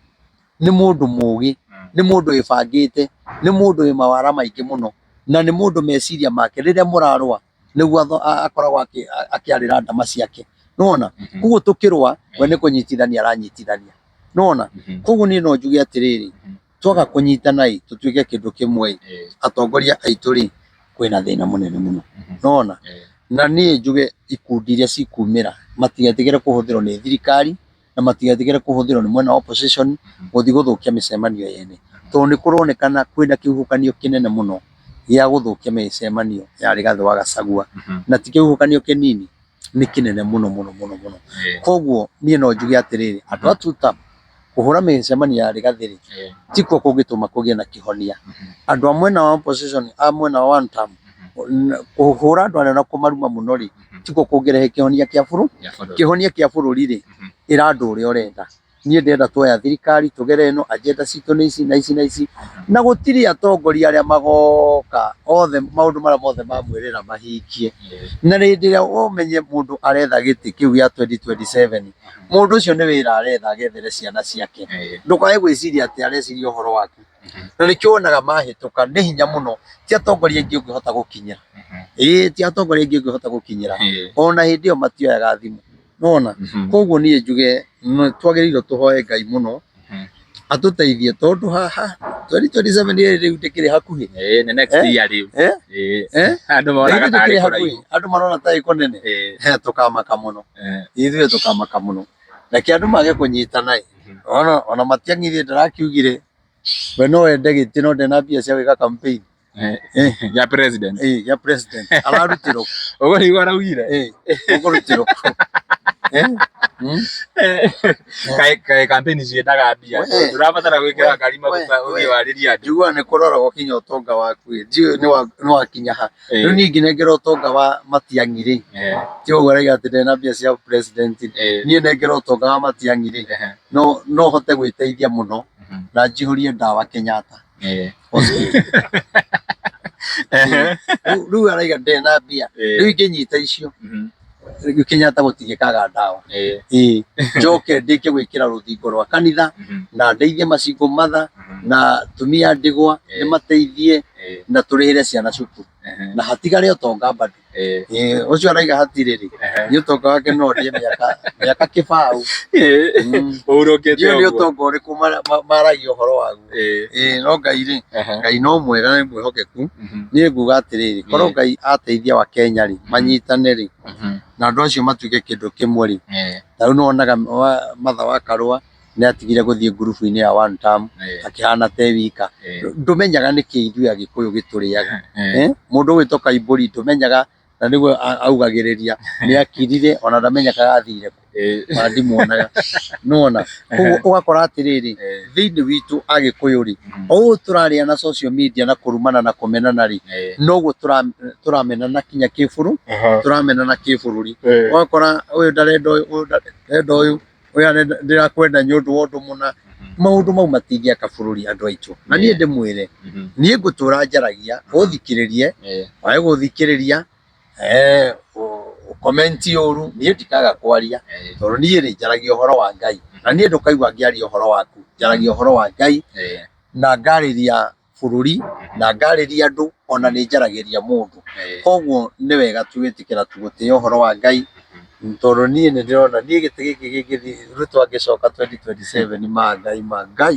Nĩ mũndũ mũgĩ, nĩ mũndũ wĩbangĩte, nĩ mũndũ wĩ mawara maingĩ mũno, na nĩ mũndũ meciria make rĩrĩa mũrarũa nĩguo akoragwo akĩarĩra ndama ciake. Nĩwona? Koguo tũkĩrũa we nĩ kũnyitithania aranyitithania. Nĩwona? Koguo niĩ no njuge atĩrĩrĩ, twaga kũnyitana ĩ, tũtuĩke kĩndũ kĩmwe ĩ, atongoria aitũ rĩ, kwĩna thĩna mũnene mũno. Nĩwona? Na niĩ njuge ikundi iria cikumĩra matigetĩkĩre kũhũthĩrwo nĩ thirikari, na matigetĩkĩre kũhũthĩrwo nĩ mwena wa opposition gũthiĩ gũthũkia mĩcemanio yene. Tondũ nĩ kũronekana kwĩna kĩhuhũkanio kĩnene mũno gĩa gũthũkia mĩcemanio ya Rigathĩ wa Gachagua. Na ti kĩhuhũkanio kĩnini, nĩ kĩnene mũno mũno mũno mũno. Koguo niĩ no njuge atĩrĩrĩ, andũ a tuta kũhũra mĩcemanio ya Rigathĩ rĩ, tikuo kũngĩtũma kũgĩe na kĩhonia. Andũ a mwena wa opposition, a mwena wa one term, kũhũra andũ arĩa na kũmaruma mũno rĩ, tikuo kũngĩrehe kĩhonia kĩa bũrũri. Kĩhonia kĩa bũrũri rĩ, ĩra andũ ũrĩa ũrenda. Niĩ ndĩrenda tuoya thirikari tũgere ĩno, agenda citũ nĩ ici na ici na ici. Na gũtirĩ atongoria arĩa magoka othe maũndũ marĩa mothe mamwĩrĩra mahingie. Na hĩndĩ ĩrĩa ũmenye mũndũ aretha gĩtĩ kĩu gĩa 2027, mũndũ ũcio nĩ wĩra aretha agethere ciana ciake. Ndũkae gwĩciria atĩ areciria ũhoro waku. Na nĩkĩo wonaga mahĩtũka nĩ hinya mũno, ti atongoria aingĩ ũngĩhota gũkinyĩra. Ĩĩ ti atongoria aingĩ ũngĩhota gũkinyĩra. Ona hĩndĩ ĩyo matioyaga thimũ. Nĩwona? Koguo niĩ njuge twagĩrĩirwo tũhoe Ngai mũno atũteithie tondũ haha 2027 rĩu ndĩkĩrĩ hakuhĩ. Ĩĩ nĩ next year rĩu. Ĩĩ. Andũ maronaga tarĩ kũraihu. Andũ marona tarĩ kũnene. Tũkamaka mũno. Ithuĩ tũkamaka mũno. Reke andũ mage kũnyitana ĩ. Ona Matiang'i ithuĩ ndarakiugire we no ende gĩtĩ no ndarĩ na mbia cia gwĩka campaign. Ya president. Eh, ya president. Ararutĩrwo. Ũguo nĩguo araugire. Eh, ũkũrutĩrwo kũ? Eh? Hmm? Kaĩ kaĩ campaign ciendaga mbia. We. Ndũrabatara gwĩkĩra ngari maguta We. ũthiĩ warĩrie andũ. Njiguaga nĩ kũroragwo kinya ũtonga waku ĩ. Ndiũĩ nĩ wakinya ha. Rĩu niĩ ingĩnengerwo ũtonga wa Matiang'i rĩ, ti ũguo arauga atĩ ndarĩ na mbia cia president. Niĩ nengerwo ũtonga wa Matiang'i rĩ, no hote gwĩteithia mũno na njihũrie ndawa Kenyatta. Hospital. Rĩu araiga ndarĩ na mbia. Rĩu ingĩnyita icio, rĩu Kenyatta gũtingĩkaga ndawa. Ĩĩ, njoke ndĩke gwĩkĩra rũthingo rwa kanitha na ndeithie macingo matha na atumia a ndigwa ndĩmateithie na tũrĩhĩre ciana cukuru na hatigare ũtonga bado. Ĩĩ, ũcio araiga hatirĩ rĩ, niĩ ũtonga wake no ndĩe mĩaka mĩaka kĩbaũ. Ũhurũkĩte Ndiũĩ nĩ ũguo. ũtonga ũrĩkũ maragia ũhoro waguo. Ĩĩ, no Ngai rĩ, Ngai no mwega na nĩ mwĩhokeku. Niĩ nguga atĩrĩrĩ, korwo Ngai ateithia Wakenya rĩ, manyitane rĩ, na andũ acio matuĩke kĩndũ kĩmwe rĩ, ta rĩu nĩ wonaga Martha wa Karũa nĩ atigire gũthiĩ ngurubu-inĩ ya one term, akĩhana ta e wika. Ndũmenyaga nĩkĩ ithuĩ Agĩkũyũ gĩtũrĩaga. Mũndũ ũgwĩtwo Kaimbũri ndũmenyaga na nĩguo augagĩrĩria nĩ akirire ona ndamenyekaga athire kũ, ona ndimuonaga. Nĩwona? Koguo ũgakora atĩrĩrĩ, thĩinĩ witũ Agĩkũyũ rĩ, o ũũ tũrarĩa na social media na kũrumana na kũmenana rĩ, noguo tũramenana kinya kĩbũrũ, tũramenana kĩbũrũri. Ũgakora ũyũ ndarenda ũyũ, ũyũ ndarenda ũyũ, ũyũ arenda ndĩrakwenda nĩ ũndũ wa ũndũ mũna. Maũndũ mau matingĩaka bũrũri andũ aitũ. Na niĩ ndĩmwĩre, niĩ ngũtũra njaragia, ũthikĩrĩrie, wage gũthikĩrĩria, Ũkomenti ũru, niĩ ndikaga kwaria, tondũ niĩ rĩ njaragia ũhoro wa Ngai. Na niĩ ndũkaigua ngĩaria ũhoro waku, njaragia ũhoro wa Ngai na ngarĩria bũrũri na ngarĩria andũ ona nĩ njaragĩria mũndũ. Koguo nĩ wega tu gwĩtĩkĩra tu gũtĩĩa ũhoro wa Ngai tondũ niĩ nĩ ndĩrona niĩ gĩtĩ gĩkĩ kĩngĩthiĩ Ruto angĩcoka 2027 ma Ngai ma Ngai.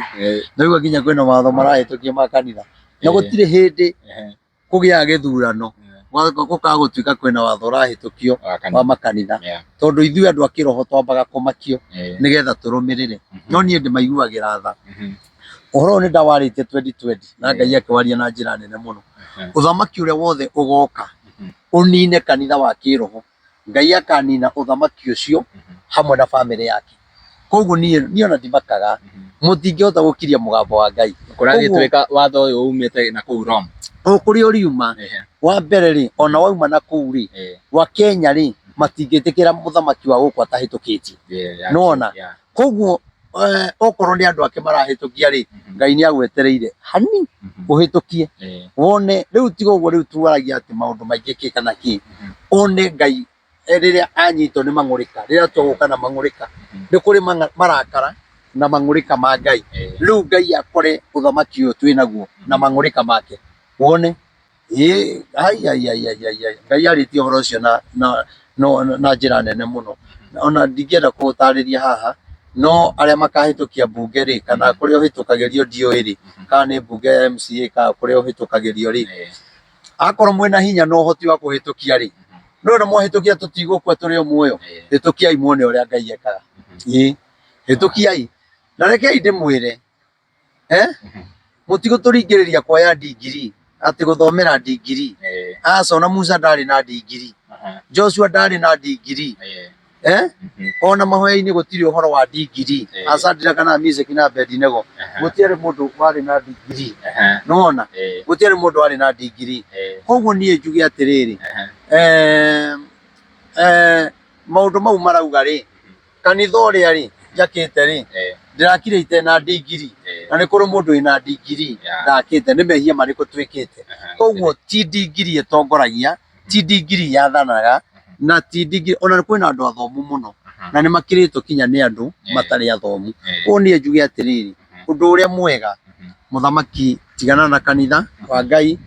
Ndaigua nginya kwĩna mawatho marahĩtũkio ma kanitha na gũtirĩ hĩndĩ kũgĩaga gĩthurano gũkaga gũtuĩka kwĩna watho ũrahĩtũkio wa makanitha tondũ ithuĩ andũ a kĩroho twambaga kũmakio nĩgetha tũrũmĩrĩre no niĩ ndĩmaiguagĩra tha. Ũhoro ũyũ nĩ ndawarĩtie 2020 na Ngai akĩwaria na njĩra nene mũno. Ũthamaki ũrĩa wothe ũgoka ũnine kanitha wa kĩroho Ngai akanina ũthamaki ũcio hamwe na bamĩrĩ yake. Koguo niĩ niĩ ona ndimakaga mũtingĩhota gũkiria mũgambo wa Ngai. Kũragĩtuĩka watho ũyũ umĩte na kũu Rome. O kũrĩa ũriuma wa mbere rĩ ona wauma na kũu rĩ wa Kenya rĩ matingĩtĩkĩra mũthamaki wa gũkũ atahĩtũkĩtie. Nĩwona? Koguo okorwo nĩ andũ ake marahĩtũkia rĩ Ngai nĩ agwetereire hani ũhĩtũkie wone rĩu tiga ũguo rĩu tuaragia atĩ maũndũ maingĩ kĩ kana kĩ one Ngai rĩrĩa anyitwo nĩ mang'ũrĩka rĩrĩa tũgũka na mang'ũrĩka nĩ kũrĩ marakara na mang'ũrĩka ma Ngai rĩu Ngai akore ũthamaki ũyũ twĩ naguo na mang'ũrĩka make wone ĩĩ ai ai ai ai ai ai Ngai arĩtie ũhoro ũcio na na no na njĩra nene mũno ona ndingĩenda kũũtarĩria haha no arĩa makahĩtũkia mbunge rĩ kana kũrĩa ũhĩtũkagĩrio ndiũĩ rĩ kana nĩ mbunge ya MCA kana kũrĩa ũhĩtũkagĩrio rĩ akorwo mwĩna hinya na ũhoti wa kũhĩtũkia rĩ no na mwahĩtũkia tũtigũkua tũrĩ o muoyo hĩtũkiai muone ũrĩa Ngai ekaga ĩĩ hĩtũkiai na rekei ndĩmwĩre eh mũtigũtũringĩrĩria kuoya ndigiri atĩ gũthomera ndigiri aca ona Musa ndarĩ na ndigiri Joshua ndarĩ na ndigiri eh ona mahoya-inĩ gũtirĩ ũhoro wa ndigiri aca ndiraka Meshaki na Abednego gũtiarĩ mũndũ warĩ na ndigiri nĩwona gũtiarĩ mũndũ warĩ na ndigiri koguo niĩ njuge atĩrĩrĩ eh, eh, maũndũ mau marauga rĩ kanitha ũrĩa rĩ njakĩte rĩ ndĩrakire ite na ndigiri na nĩ kũrĩ mũndũ wĩna ndigiri ndakĩte nĩ mehia marĩkũ twĩkĩte koguo ti ndigiri ĩtongoragia ti ndigiri yathanaga na ti ndigiri ona kwĩna andũ athomu mũno na nĩ makĩrĩtwo kinya nĩ andũ matarĩ athomu koguo niĩ njuge atĩrĩrĩ ũndũ ũrĩa mwega mũthamaki tigana na kanitha wa Ngai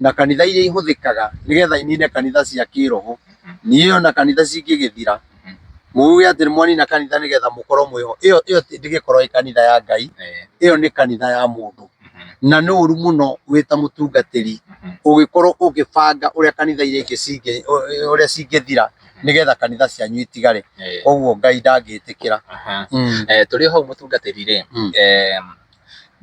na kanitha iria ihũthĩkaga nĩgetha inine kanitha cia kĩroho niĩ ona kanitha cingĩgĩthira muge atĩ nĩ mwanina kanitha nĩgetha mũkorwo mwĩho ĩyo ĩyo ndĩgĩkorwo ĩ kanitha ya Ngai ĩyo nĩ kanitha ya mũndũ na nĩ ũru mũno wĩ ta mũtungatĩri ũgĩkorwo ũgĩbanga ũrĩa kanitha iria ingĩ cingĩ ũrĩa cingĩthira nĩgetha kanitha cianyu itigare koguo Ngai ndangĩtĩkĩra. Tũrĩ o hau mũtungatĩri rĩ,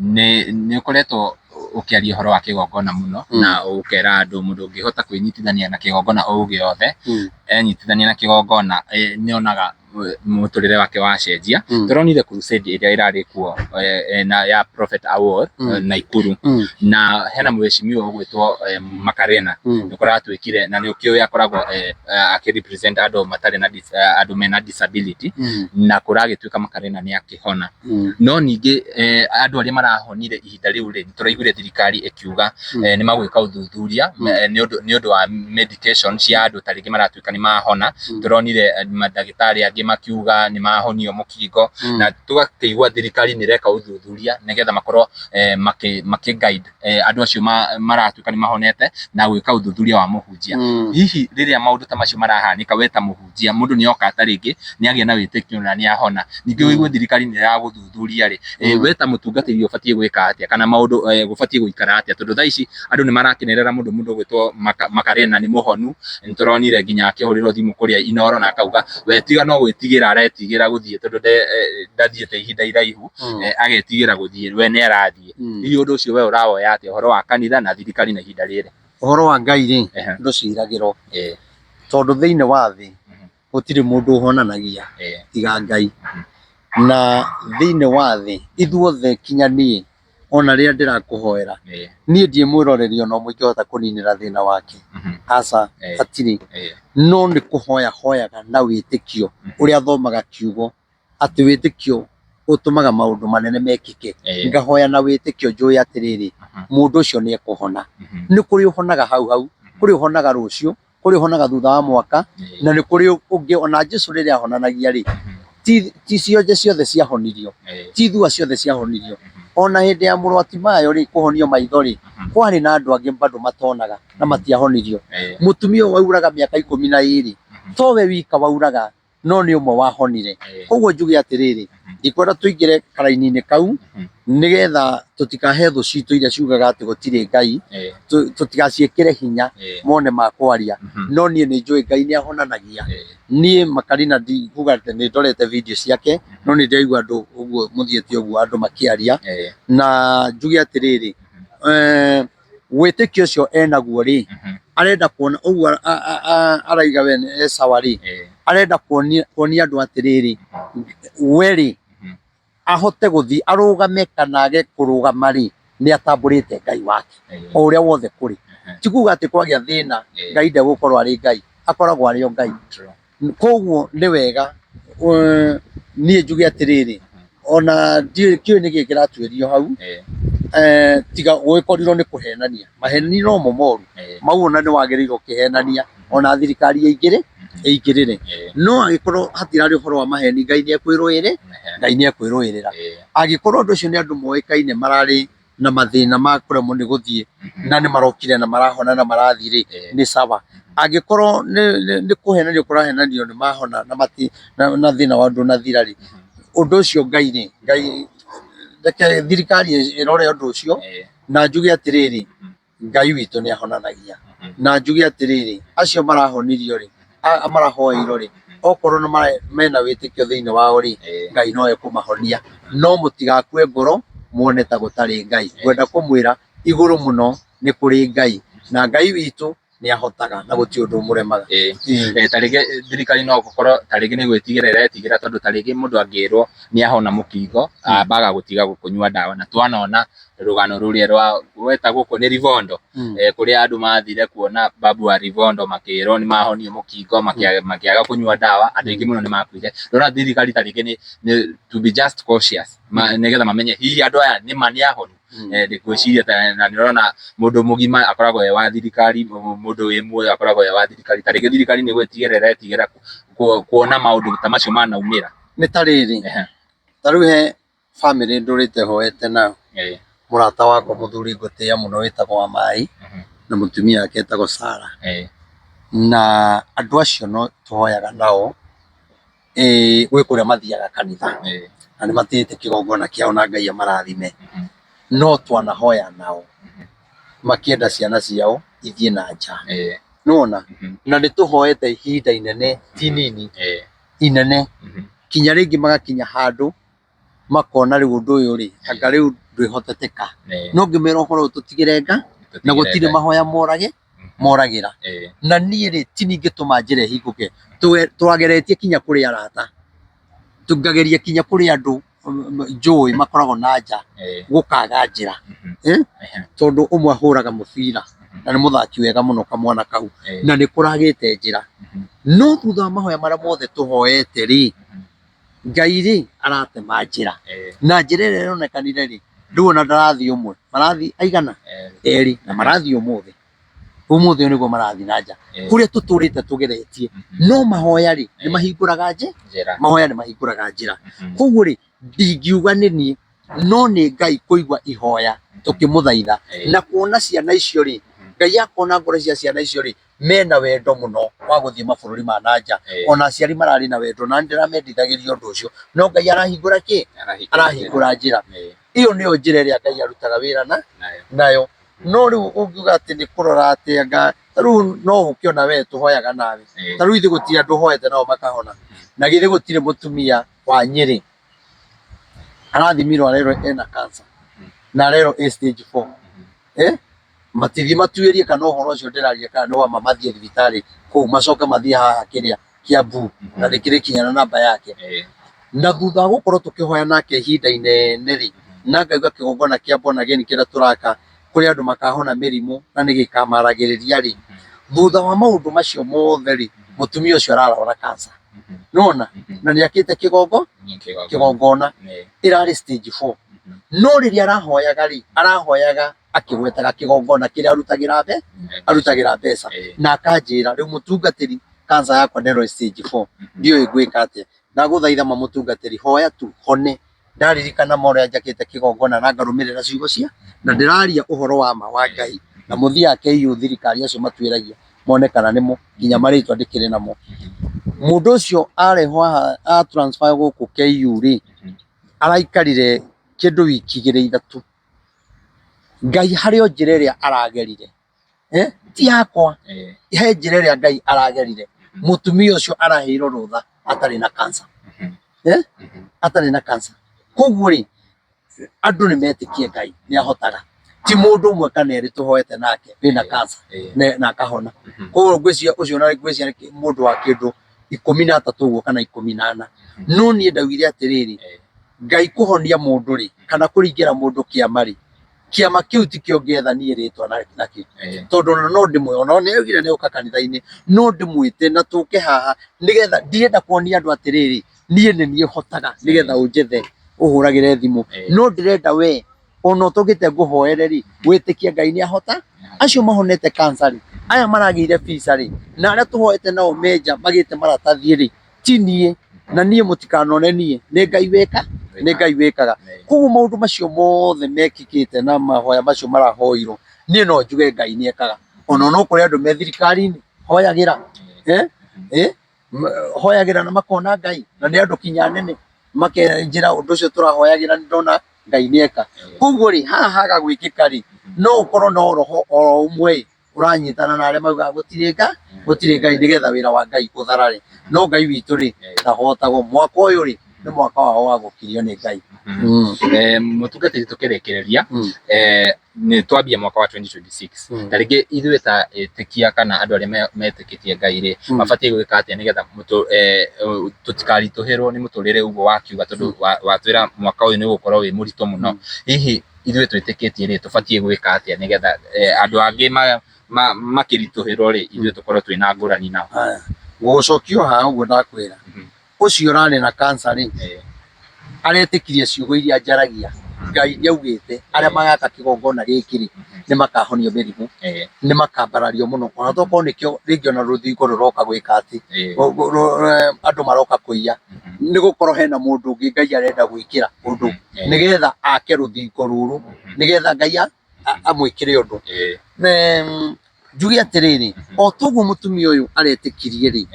nĩ ũkoretwo ũkĩaria ũhoro wa kĩgongona mũno na ũkera andũ mũndũ ũngĩhota kwĩnyitithania na kĩgongona o gĩothe, enyitithania na kĩgongona nĩ onaga mũtũrĩre wake wacenjia. Tũronire crusade ĩrĩa ĩrarĩ kuo na ya Prophet Awuor Naikuru na hena mheshimiwa ũgwĩtwo Makarena nĩ kũratuĩkire na nĩ ũkĩũĩ akoragwo akĩ represent andũ matarĩ na andũ mena disability na kũragĩtuĩka Makarena nĩ akĩhona. No ningĩ andũ arĩa marahonire ihinda rĩu rĩ, nĩtũraiguire thirikari ĩkiuga nĩ magwĩka ũthuthuria nĩ ũndũ wa medication cia andũ ta rĩngĩ maratuĩka nĩ mahona. Tũronire mandagĩtarĩ angĩ makiuga nĩ mahonio mũkingo na tũgakĩigua thirikari nĩ ĩreka ũthuthuria nĩgetha makorwo makĩ guide andũ acio maratuĩka nĩ mahonete na gwĩka ũthuthuria wa mũhunjia. Hihi rĩrĩa maũndũ ta macio marahanĩka we ta mũhunjia, mũndũ nĩ oka ta rĩngĩ nĩ agĩa na wĩtĩkio na nĩ ahona, ningĩ ũigue thirikari nĩ ĩragũthuthuria rĩ, we ta mũtungatĩri ũbatiĩ gwĩka atĩa kana maũndũ gũbatiĩ gũikara atĩa? Tondũ thaa ici andũ nĩ marakenerera mũndũ mũndũ ũgwĩtwo Makarena nĩ mũhonu, nĩ tũronire nginya akĩhũrĩrwo thimũ kũrĩa Inooro na akauga we tiga no gwĩtigĩra aretigĩra gũthiĩ tondũ ndathiĩte ihinda iraihu, agetigĩra gũthiĩ, we nĩ arathiĩ. Hihi ũndũ ũcio we ũrawoya atĩa ũhoro wa kanitha na thirikari na ihinda rĩrĩ? Ũhoro wa Ngai rĩ, ndũciragĩrwo tondũ thĩinĩ wa thĩ gũtirĩ mũndũ ũhonanagia tiga Ngai. Na thĩinĩ wa thĩ ithuothe kinya niĩ ona rĩrĩa ndĩrakũhoera niĩ ndiĩ mwĩroreri ona ũmwe ingĩhota kũninĩra thĩna wake, aca hatirĩ. No nĩ kũhoya hoyaga na wĩtĩkio ũrĩa thomaga kiugo atĩ wĩtĩkio ũtũmaga maũndũ manene mekĩke. Ngahoya na wĩtĩkio njũĩ atĩrĩrĩ, mũndũ ũcio nĩ ekũhona. Nĩ kũrĩ ũhonaga hau hau, kũrĩ ũhonaga rũciũ, Kũrĩ ũhonaga thutha wa mwaka, na nĩ kũrĩ ũngĩ ona Jesu rĩrĩa ahonanagia rĩ, ti cionje ciothe ciahonirio, ti thua ciothe ciahonirio. Ona hĩndĩ ya mũrũ wa Timayo rĩ, kũhonio maitho rĩ, kwarĩ na andũ angĩ bado matonaga na matiahonirio. Mũtumia ũyũ wauraga mĩaka 12, towe wika wauraga, no nĩ ũmwe wahonire. Koguo njuge atĩrĩrĩ, ndikwenda tũingĩre karaini-inĩ kau, nĩgetha tũtikahe thũ citũ iria ciugaga atĩ gũtirĩ Ngai, tũtigaciĩkĩre hinya mone ma kwaria. No niĩ nĩ njũĩ Ngai nĩ ahonanagia. Niĩ Makarina ndikuga atĩ nĩ ndorete video ciake, no nĩ ndĩraigua andũ ũguo mũthiĩte ũguo andũ makĩaria. Na njuge atĩrĩrĩ, wĩtĩkio ũcio enaguo rĩ, arenda kuona ũguo araiga we e sawa rĩ, arenda kuonia andũ atĩrĩrĩ, we rĩ, ahote gũthiĩ arũgame kana age kũrũgama rĩ, nĩ atambũrĩte Ngai wake o ũrĩa wothe kũrĩ. Ti kuga atĩ kwagĩa thĩna Ngai ndegũkorwo arĩ Ngai, akoragwo arĩ o Ngai. Koguo nĩ wega niĩ njuge atĩrĩrĩ, ona ndiũĩ kĩũĩ nĩkĩ kĩratuĩrio hau, tiga gũgĩkorirwo nĩ kũhenania. Maheni nomo moru, mau ona nĩ wagĩrĩirwo ũkĩhenania ona thirikari ĩingĩrĩ ĩingĩrĩre. No angĩkorwo hatirarĩ ũhoro wa maheni, Ngai nĩ ekwĩrũĩrĩ, Ngai nĩ ekwĩrũĩrĩra. Angĩkorwo ũndũ ũcio nĩ andũ moĩkaine mararĩ na mathĩna ma kũremwo nĩ gũthiĩ na nĩ marokire na marahona na marathiĩ rĩ, nĩ sawa. Angĩkorwo nĩ kũhenanio kũrahenanio nĩ mahona na mati na thĩna wao ndũnathira rĩ, ũndũ ũcio Ngai rĩ, Ngai reke thirikari ĩrore ũndũ ũcio na njuge atĩrĩrĩ, Ngai witũ nĩ ahonanagia. Na njuge atĩrĩrĩ, acio marahonirio rĩ, marahoeirwo rĩ, okorwo nĩ mena wĩtĩkio thĩinĩ wao rĩ, Ngai no ekũmahonia. No mũtigakue ngoro muone ta gũtarĩ Ngai. Ngwenda kũmwĩra igũrũ mũno nĩ kũrĩ Ngai, na Ngai witũ nĩ ahotaga na gũtirĩ ũndũ ũmũremaga. Ta rĩngĩ thirikari no gũkorwo ta rĩngĩ nĩ gwĩtigĩra ĩretigĩra tondũ ta rĩngĩ mũndũ angĩrwo nĩ ahona mũkingo ambaga gũtiga kũnyua ndawa na twanona rũgano rũrĩa rwa rwetagwo kũ nĩ Rivondo kũrĩa andũ mathire kuona babu wa Rivondo makĩrwo nĩ mahonio mũkingo makĩaga kũnyua ndawa andũ aingĩ mũno nĩ makuire. Ndĩrona thirikari ta rĩngĩ nĩ to be just cautious nĩgetha mamenye hihi andũ aya nĩ ma nĩ ahonu. Ngwĩciria na nĩ ũrona mũndũ mũgima akoragwo e wa thirikari, mũndũ wĩ muoyo akoragwo e wa thirikari. Ta rĩngĩ thirikari nĩ gwĩtigĩra ĩretigĩra kuona maũndũ ta macio manaumĩra. Nĩ ta rĩrĩ, ta rĩu he bamĩrĩ ndũrĩte hoete nayo, mũrata wakwa mũthuri ngũtĩĩa mũno wĩtagwo Wamaĩ na mũtumia wake etagwo Sarah. Na andũ acio no tũhoyaga nao gwĩ kũrĩa mathiaga kanitha na nĩ matĩĩte kĩgongona kĩao na Ngai amarathime. No twanahoya nao makĩenda ciana ciao ithiĩ na nja. Nĩ wona? Na nĩ tũhoete ihinda inene ti inini, inene kinya rĩngĩ magakinya handũ makona rĩu ũndũ ũyũ rĩ, anga rĩu ndwĩhoteteka. No ngĩmera ũhoro ũyũ tũtigĩre nga na gũtirĩ mahoya morage moragĩra. Na niĩ rĩ, ti niĩ ingĩtũma njĩra ĩhingũke. Twageretie kinya kũrĩ arata, ngageria kinya kũrĩ andũ njũĩ makoragwo na nja, gũkaga njĩra. Tondũ ũmwe ahũraga mũbira na nĩ mũthaki wega mũno kamwana kau, na nĩ kũragĩte njĩra. No thutha wa mahoya marĩa mothe tũhoete rĩ, Ngai rĩ aratema njĩra na njĩra ĩrĩa ĩronekanire rĩ, rĩu ona ndarathiĩ ũmwe, marathiĩ aigana? Erĩ, na marathiĩ ũmũthĩ. Ũmũthĩ ũyũ nĩguo marathiĩ na nja. Kũrĩa tũtũrĩte tũgeretie. No mahoya rĩ, nĩ mahingũraga njĩra, mahoya nĩ mahingũraga njĩra. Koguo rĩ, ndingiuga nĩ niĩ, no nĩ Ngai kũigua ihoya tũkĩmũthaitha na kuona ciana icio rĩ, Ngai akona ngoro cia ciana icio rĩ, mena wendo mũno wa gũthiĩ mabũrũri ma na nja. Ona aciari mararĩ na wendo na nĩndĩramendithagĩria ũndũ ũcio. No Ngai arahingũra kĩ? Arahingũra njĩra. Ĩyo nĩyo njĩra ĩrĩa Ngai arutaga wĩra na nayo. No rĩu ũngiuga atĩ nĩ kũrora atĩ anga ta rĩu no ũke ona we tũhoyaga nawe. Ta rĩu ithuĩ gũtirĩ andũ ũhoete nao makahona. Na githĩ gũtirĩ mũtumia wa Nyĩrĩ arathimirwo arerwo ena cancer na arerwo ĩ stage 4. Eh? Matithiĩ matuĩrie kana ũhoro ũcio ndĩraria kana nĩ wa ma, mathiĩ thibitarĩ kũu macoke mathiĩ haha kĩrĩa Kiambu na rĩkĩrĩ kinya na namba yake. Na thutha wa gũkorwo tũkĩhoya nake ihinda inene rĩ, na ngaigua kĩgongona kĩa born again kĩrĩa tũraka kũrĩ andũ makahona mĩrimũ na nĩ gĩkamaragĩrĩria rĩ, thutha wa maũndũ macio mothe rĩ, mũtumia ũcio ararwara cancer. Nĩwona? Na nĩ akĩte kĩgongona ĩrarĩ stage 4. No rĩrĩa arahoyaga rĩ, arahoyaga Akĩgwetaga kĩgongona kĩrĩa arutagĩra mbe arutagĩra mbeca na akanjĩra rĩu mũtungatĩri cancer yakwa nĩro stage 4 ndiũĩ ngwĩka atĩa. Ndagũthaitha ma mũtungatĩri hoya tu hone. Ndaririkana ma ũrĩa njakĩte kĩgongona na ngarũmĩrĩra ciugo cia na ndĩraria ũhoro wa ma wa Ngai na mũthiaga KU thirikari acio matuĩragia mone kana nĩmo nginya marĩtwa ndĩkĩrĩ namo. Mũndũ ũcio arehwo haha a transfer gũkũ KU rĩ, araikarire kĩndũ wiki igĩrĩ ithatũ. Ngai harĩ o njĩra ĩrĩa aragerire eh, ti yakwa he njĩra ĩrĩa Ngai aragerire mũtumia ũcio araheirwo rũtha atarĩ na cancer eh, atarĩ na cancer. Koguo rĩ andũ nĩ metĩkie Ngai nĩ ahotaga ti mũndũ ũmwe kana erĩ tũhoete nake wĩna cancer na akahona. Koguo ngwĩciria ũcio na ngwĩciria nĩ mũndũ wa kĩndũ 13 ũguo kana 14. No niĩ ndaugire atĩrĩrĩ, Ngai kũhonia mũndũ rĩ kana kũringĩra mũndũ kĩama rĩ, kĩama kĩu tikĩo ngĩetha niĩ rĩtwa nakĩo tondũ ona no ndĩmwĩ ona nĩ augire nĩ ũka kanitha-inĩ no ndĩmwĩte na tũke haha nĩgetha ndirenda kuonia andũ atĩrĩrĩ niĩ nĩ niĩ hotaga nĩgetha ũnjethe ũhũragĩre thimũ no ndĩrenda we ona ũtũkĩte ngũhoere rĩ wĩtĩkie Ngai nĩ ahota acio mahonete cancer rĩ aya maragĩire visa rĩ na arĩa tũhoete nao menja magĩte maratathi rĩ ti niĩ na niĩ mũtikanone niĩ nĩ Ngai wĩka nĩ Ngai wĩkaga. Koguo maũndũ macio mothe mekĩkĩte na mahoya macio marahoirwo niĩ no njuge Ngai nĩ ekaga. Ona no kũrĩ andũ me thirikari-inĩ hoyagĩra eh? Eh? Hoyagĩra na makona Ngai na nĩ andũ kinya anene makenjĩra ũndũ ũcio tũrahoyagĩra nĩ ndona Ngai nĩ eka. Koguo rĩ haha haga gwĩkĩka rĩ no ũkorwo no roho oro ũmwe ũranyitana na arĩa maugaga gũtirĩ nga gũtirĩ Ngai nĩgetha wĩra wa Ngai ũtharare. No Ngai witũ rĩ ndahotagwo. Mwaka ũyũ rĩ nĩ mwaka wao wa gũkirio nĩ Ngai. Eh, mũtungatĩri tũkĩrĩkĩrĩria eh, nĩ twambia mwaka wa 2026 ta rĩngĩ ithuĩ ta ĩtĩkia kana andũ arĩa metĩkĩtie Ngai rĩ mabatiĩ gwĩka atĩa nĩgetha eh, tũtikaritũhĩrwo nĩ mũtũrĩre ũguo wakiuga tondũ watwĩra mwaka ũyũ nĩ ũgũkorwo wĩ mũritũ mũno. Hihi ithuĩ twĩtĩkĩtie rĩ tũbatiĩ gwĩka atĩa nĩgetha eh, andũ angĩ makĩritũhĩrwo rĩ ithuĩ tũkorwo twĩna ngũrani nao? Haya, gũgũcokia o haha ũguo ndakwĩra ũcio ũrarĩ na cancer rĩ aretĩkirie ciugo iria njaragia Ngai nĩ augĩte arĩa magaka kĩgongona gĩkĩ rĩ nĩ makahonio mĩrimũ nĩ makambarario mũno ona tokorwo nĩkĩo rĩngĩ ona rũthingo rũroka gwĩka atĩ andũ maroka kũiya nĩ gũkorwo hena mũndũ ũngĩ Ngai arenda gwĩkĩra ũndũ nĩgetha ake rũthingo rũrũ nĩgetha Ngai amwĩkĩre ũndũ. Njuge atĩrĩrĩ, o toguo mũtumia ũyũ aretĩkirie rĩ,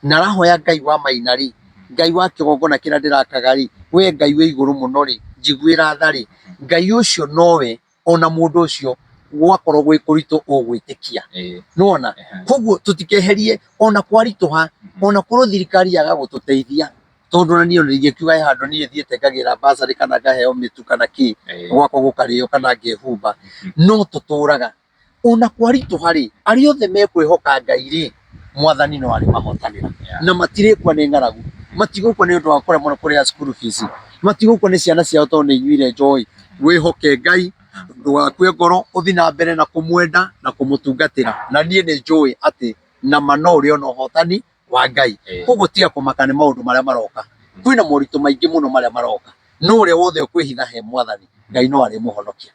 na arahoya Ngai wa Maina rĩ, Ngai wa kĩgongona kĩrĩa ndĩrakaga rĩ, we Ngai wĩ igũrũ mũno rĩ, njiguĩra tha rĩ, Ngai ũcio nowe ona mũndũ ũcio gwakorwo gwĩ kũritũ ũgwĩtĩkia. Nĩwona? Koguo tũtikeherie ona kwaritũha, ona korwo thirikari yaga gũtũteithia, tondũ ona niĩ ona ingĩkiuga he handũ niĩ thiĩte ngagĩra bursary kana ngaheo mĩtu kana kĩ, gwakwa gũkarĩo kana ngehumba, no tũtũraga. Ona kwaritũha rĩ, arĩa othe mekwĩhoka Ngai rĩ, mwathani no arĩmahotanĩra na matirĩkua nĩ ng'aragu, matigũkua nĩ ũndũ wa kũremwo nĩ kũrĩha school fees, matigũkua nĩ ciana ciao tondũ nĩ inyuire njohi. Wĩhoke Ngai, ndũgakue ngoro, ũthiĩ na mbere na kũmwenda na kũmũtungatĩra. Na niĩ nĩ njũĩ atĩ nama no ũrĩona ũhotani wa Ngai. Koguo tiga kũmaka nĩ maũndũ marĩa maroka. Kwĩna moritũ maingĩ mũno marĩa maroka. No ũrĩa wothe ũkwĩhitha he mwathani, Ngai no arĩmũhonokia.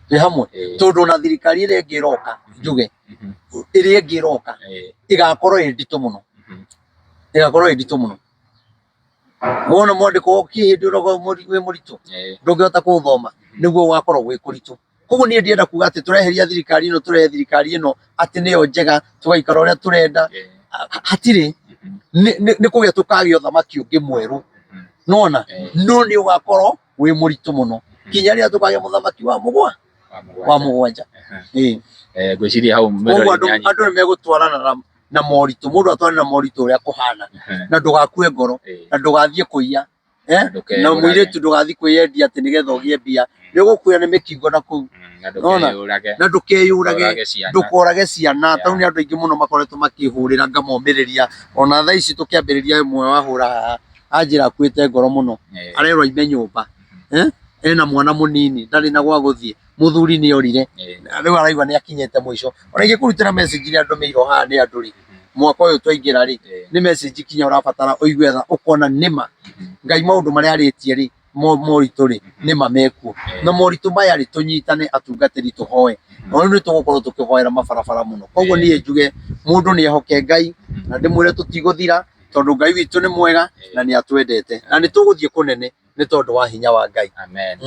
Twĩ hamwe? Tondũ ona thirikari ĩrĩa ĩngĩ ĩroka, njuge, ĩrĩa ĩngĩ ĩroka, ĩgakorwo ĩ nditũ mũno. Ĩgakorwo ĩ nditũ mũno. Wona mwandĩko ũkĩ hĩndĩ ĩrĩa wĩ mũritũ, ndũngĩhota kũũthoma, nĩguo gũgakorwo gwĩ kũritũ. Koguo niĩ ndienda kuga atĩ tũreheria thirikari ĩno tũrehe thirikari ĩno atĩ nĩyo njega tũgaikara ũrĩa tũrenda. Hatirĩ. Nĩ kũgĩa tũkagĩa ũthamaki ũngĩ mwerũ. Nĩwona? No nĩ ũgakorwo wĩ mũritũ mũno nginya rĩrĩa tũkagĩa mũthamaki wa mũgwa wa mũgwanja. Ĩĩ. Ngwĩciria hau Koguo andũ andũ nĩ megũtwarana na moritũ, mũndũ atwarane na moritũ ũrĩa kũhana na ndũgakue ngoro na ndũgathiĩ kũiya. Eh? Na mũirĩtu ndũgathiĩ kwĩyendia atĩ nĩgetha ũgĩe mbia. Nĩ ũgũkuĩra nĩ mĩkingo na kũu. Nona? Na ndũkeyũrage, ndũkorage ciana. Tondũ nĩ andũ aingĩ mũno makoretwo makĩhũrĩra ngamomĩrĩria. Ona thaa ici tũkĩambĩrĩria ĩmwe wahũra haha anjĩra akuĩte ngoro mũno. Arerwo aime nyũmba. Eh? Ena mwana mũnini, ndarĩ na gwa gũthiĩ. Mũthuri nĩ orire. Rĩu araigua nĩ akinyĩte mũico. Ona ingĩkũrutĩra message iria ndũmĩirwo haha nĩ andũ rĩ, mwaka ũyũ twaingĩra rĩ, nĩ message kinya ũrabatara ũigue tha ũkona nĩma Ngai maũndũ marĩa arĩtie rĩ, Moritũ rĩ, nĩ ma mekuo, na moritũ maya rĩ, tũnyitane atungatĩri tũhoe. Na rĩu nĩ tũgũkorwo tũkĩhoera mabarabara mũno. Koguo niĩ njuge mũndũ nĩ ehoke Ngai, na ndĩmwĩre tũtigũthira, tondũ Ngai witũ nĩ mwega na nĩ atwendete, na nĩ tũgũthiĩ kũnene nĩ tondũ wa hinya wa Ngai. Amen.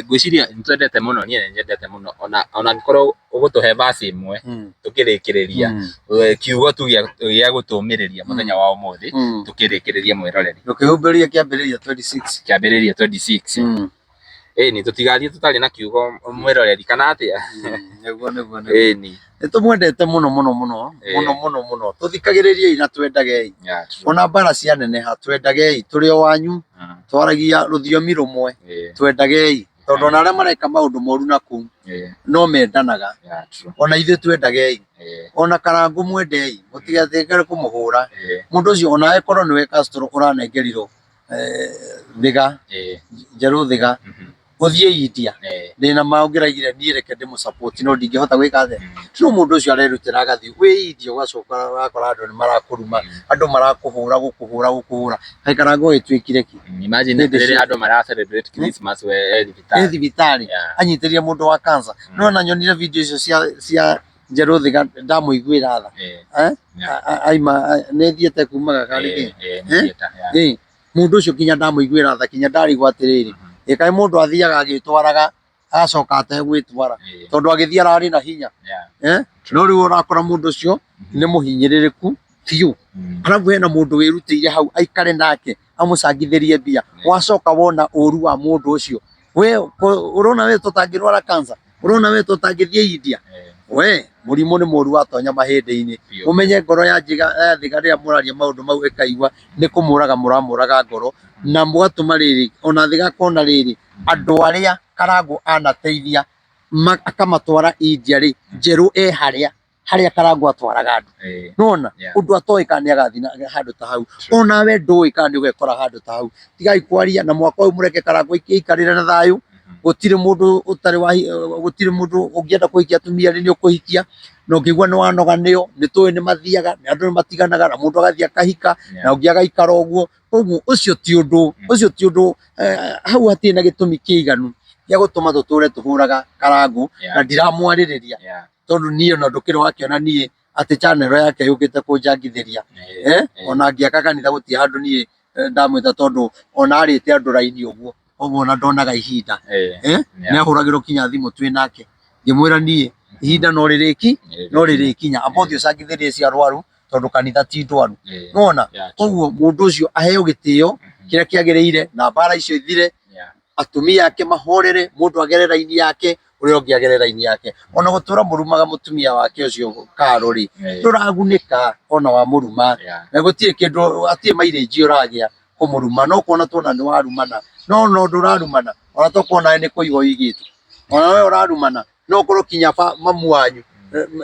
Ngwĩciria nĩ twendete mũno, niĩ nĩ nyendete mũno ona ona angĩkorwo ũgũtũhe verse ĩmwe tũkĩrĩkĩrĩria, kiugo tu gĩa gũtũmĩrĩria mũthenya wa ũmũthĩ tũkĩrĩkĩrĩria mwĩroreri. Ndũkĩhumbĩrie Kĩambĩrĩria 26. Kĩambĩrĩria 26. Ĩni tũtigathiĩ tũtarĩ na kiugo mwĩroreri kana atĩa? Nĩguo nĩguo nĩguo. Ĩni. Nĩ tũmwendete mũno mũno mũno mũno mũno mũno. Tũthikagĩrĩriei na twendagei. Yeah, true. Ona mbara cianeneha twendagei, tũrĩ o wanyu, twaragia rũthiomi rũmwe, twendagei. Tondũ ona arĩa mareka maũndũ moru na kũu no mendanaga. Yeah, true. Ona ithuĩ twendagei. Ona Karangũ mwendei, mũtigatĩkere kũmũhũra. Mũndũ ũcio ona akorwo nĩwe Castro ũranengerirwo thiga, njerũ thiga, ũthiĩ India, ndĩna ma ũngĩraigire niĩ reke ndĩmũ support no ndingĩhota gwĩka atĩa. No mũndũ ũcio arerutĩra agathiĩ wĩ India ũgacoka ũgakora andũ nĩ marakũruma, andũ marakũhũra gũkũhũra gũkũhũra. Kaĩ Karangũ agĩtuĩkire kĩ? Imagine Hĩndĩ rĩrĩa ciothe. andũ mara celebrate Christmas we e E thibitarĩ. thibitarĩ anyitĩrĩire mũndũ wa cancer. No ona nyonire video icio cia njerũ thiga ndamũiguĩra tha. Aima nĩ thiĩte kumaga karĩ kĩ? Nĩ theatre, yeah. Mũndũ ũcio nginya ndamũiguĩra tha, kinya ndarigwo atĩrĩrĩ, ĩ kaĩ mũndũ athiaga agĩtwaraga agacoka ategwĩtwara, tondũ agĩthiĩ ararĩ na hinya. No rĩu ũrakora mũndũ ũcio nĩ mũhinyĩrĩrĩku biũ. Arabu hena mũndũ wĩrutĩire hau aikare nake amũcangithĩrie mbia, wacoka wona ũru wa mũndũ ũcio, we ũrona we tũtangĩrwara cancer, ũrona we tũtangĩthiĩ India, we mũrimũ nĩ mũru watonya mahĩndĩ-inĩ. Mũmenye ngoro ya njiga ya thiga rĩrĩa mũraria maũndũ mau ĩkaigua nĩ kũmũraga mũramũraga ngoro, na mũgatũma rĩrĩ ona thiga akona rĩrĩ andũ arĩa Karangũ anateithia akamatwara India rĩ, njerũ e harĩa harĩa Karangũ atwaraga andũ. Nĩwona ũndũ atoĩ kana nĩ agathiĩ handũ ta hau, onawe ndũĩ kana nĩ ũgekora handũ ta hau. Tigai kwaria na mwaka ũyũ mũreke Karangũ aikarĩre na thayũ. Gũtirĩ mũndũ ũtarĩ wa, gũtirĩ mũndũ ũngĩenda kũhikia atumia erĩ nĩ ũkũhikia, na ũngĩigua nĩ wanoga nĩo, nĩ tũĩ nĩ mathiaga, andũ nĩ matiganaga na mũndũ agathiĩ akahika na ũngĩ agaikara ũguo. Koguo ũcio ti ũndũ, ũcio ti ũndũ, hau hatirĩ na gĩtũmi kĩiganu gĩa gũtũma tũtũre tũhũraga Karangũ, na ndiramwarĩrĩria tondũ niĩ ona ndũkĩrĩ wakĩona niĩ atĩ channel yake yũkĩte kũnjangithĩria. Ona ngĩaka kanitha gũtirĩ handũ niĩ ndamwĩta tondũ ona arĩte andũ raini ũguo, ũguo ona ndonaga ihinda. Nĩ ahũragĩrwo kinya thimũ twĩ nake, ngĩmwĩra niĩ ihinda no rĩrĩki, no rĩrĩkinya, amba ũthiĩ ũcangithĩrie cia arwaru tondũ kanitha ti ndwaru. Nĩwona? Koguo mũndũ ũcio aheo gĩtĩo kĩrĩa kĩagĩrĩire na mbara icio ithire, atumia ake mahorere, mũndũ agere raini yake, ũrĩa ũngĩ agere raini yake. Ona gũtũra mũrumaga mũtumia wake ũcio Karo rĩ, ndũragunĩka ona wamũruma. Na gũtirĩ kĩndũ, hatirĩ mileage ũragĩa kũmũruma. No kuona tuona nĩ warumana, no no ndũrarumana, ona tokorwo nawe nĩ kũigwo ũigĩtwo. Ona we ũrarumana, no ũkorwo kinya mamu wanyu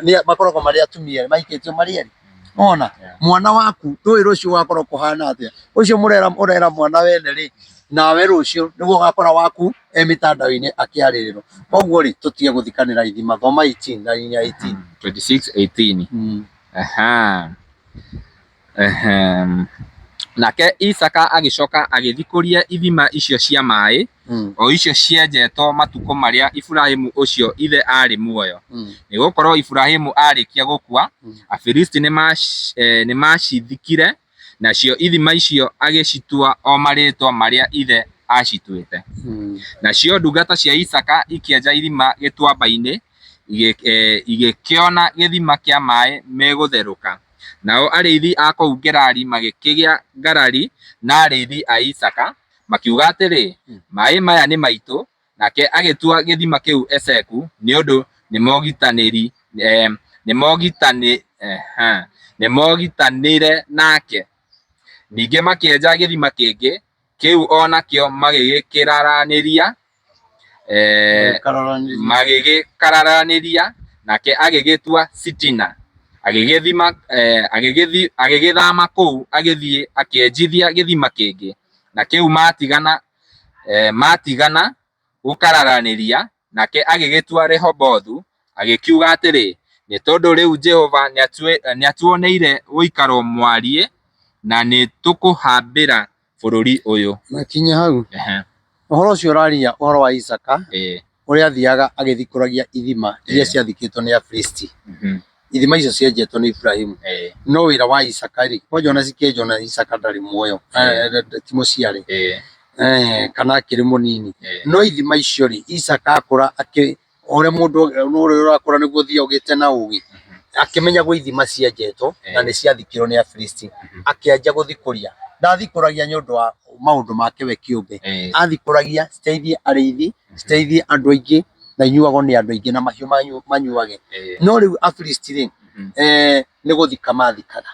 nĩ makoragwo marĩ atumia erĩ, mahikĩtio marĩ erĩ. Ona mwana waku ndũĩ rũciũ gũgakorwo kũhana atĩa. Ũcio mũrera ũrera mwana wene rĩ, nawe rũciũ nĩguo ũgakora waku e mĩtandao-inĩ akĩarĩrĩrwo. Koguo rĩ, tũtige gũthikanĩra ithima. Thoma 18 na inya 18. 26:18. Aha. Ehem. Nake Isaaka agĩcoka agĩthikũria ithima icio cia maĩ, o icio cienjetwo matukũ marĩa Iburahimu ũcio ithe aarĩ muoyo. Nĩ gũkorũo Iburahimu aarĩkia gũkua, Afilisti nĩmaacithikire, nacio ithima icio agĩcitua o marĩĩtwa marĩa ithe aacituĩte. Nacio ndungata cia Isaaka ikĩenja irima gĩtuamba-inĩ, igĩkĩona gĩthima kĩa maĩ megũtherũka. Nao arĩithi a kũu Gerari magĩkĩgĩa ngarari na arĩithi a Isaaka, makiuga atĩrĩ, Maĩ maya nĩ maitũ. Nake agĩtua gĩthima kĩu Eseku, nĩ ũndũ nĩmogitanĩre nake. Ningĩ makĩenja gĩthima kĩngĩ, kĩu o nakĩo magĩgĩkĩraranĩria magĩgĩkararanĩria, nake agĩgĩtua Sitina. Agĩgĩthima, agĩgĩthama kũu agĩthiĩ akĩenjithia gĩthima kĩngĩ, na kĩu matigana, matigana gũkararanĩria, nake agĩgĩtua Rehobothu, agĩkiuga atĩrĩ, Nĩ tondũ rĩu Jehova nĩatuoneire ũikaro mwariĩ, na nĩtũkũhambĩra bũrũri ũyũ. Makinya hau. Ũhoro ũcio ũraria ũhoro wa Isaka Ĩĩ. ũrĩa athiaga agĩthikũragia ithima iria Ĩĩ. ciathikĩtwo nĩ Afilisti. Mhm. Ithima icio cienjetwo nĩ Iburahĩmu. Ĩĩ. No wĩra wa Isaka rĩ, kwanja ona cikĩenjwo na Isaka ndarĩ muoyo, Ĩĩ. ti mũciare Ĩĩ. kana akĩrĩ mũnini. Ĩĩ. No ithima icio rĩ, Isaka akũra akĩ o ũrĩa mũndũ ũrĩa ũrakũra nĩguo ũthiaga ũgĩte na ũgĩ, akĩmenya gwĩ ithima cienjetwo na nĩ ciathikirwo nĩ Afilisti, akĩanjia gũthikũria. Ndathikũragia nĩ ũndũ wa maũndũ make we kĩũmbe, athikũragia citeithie arĩithi, citeithie andũ aingĩ na inyuagwo nĩ andũ aingĩ na mahiũ manyuage. No rĩu Afilisti rĩ, nĩ gũthika mathikaga,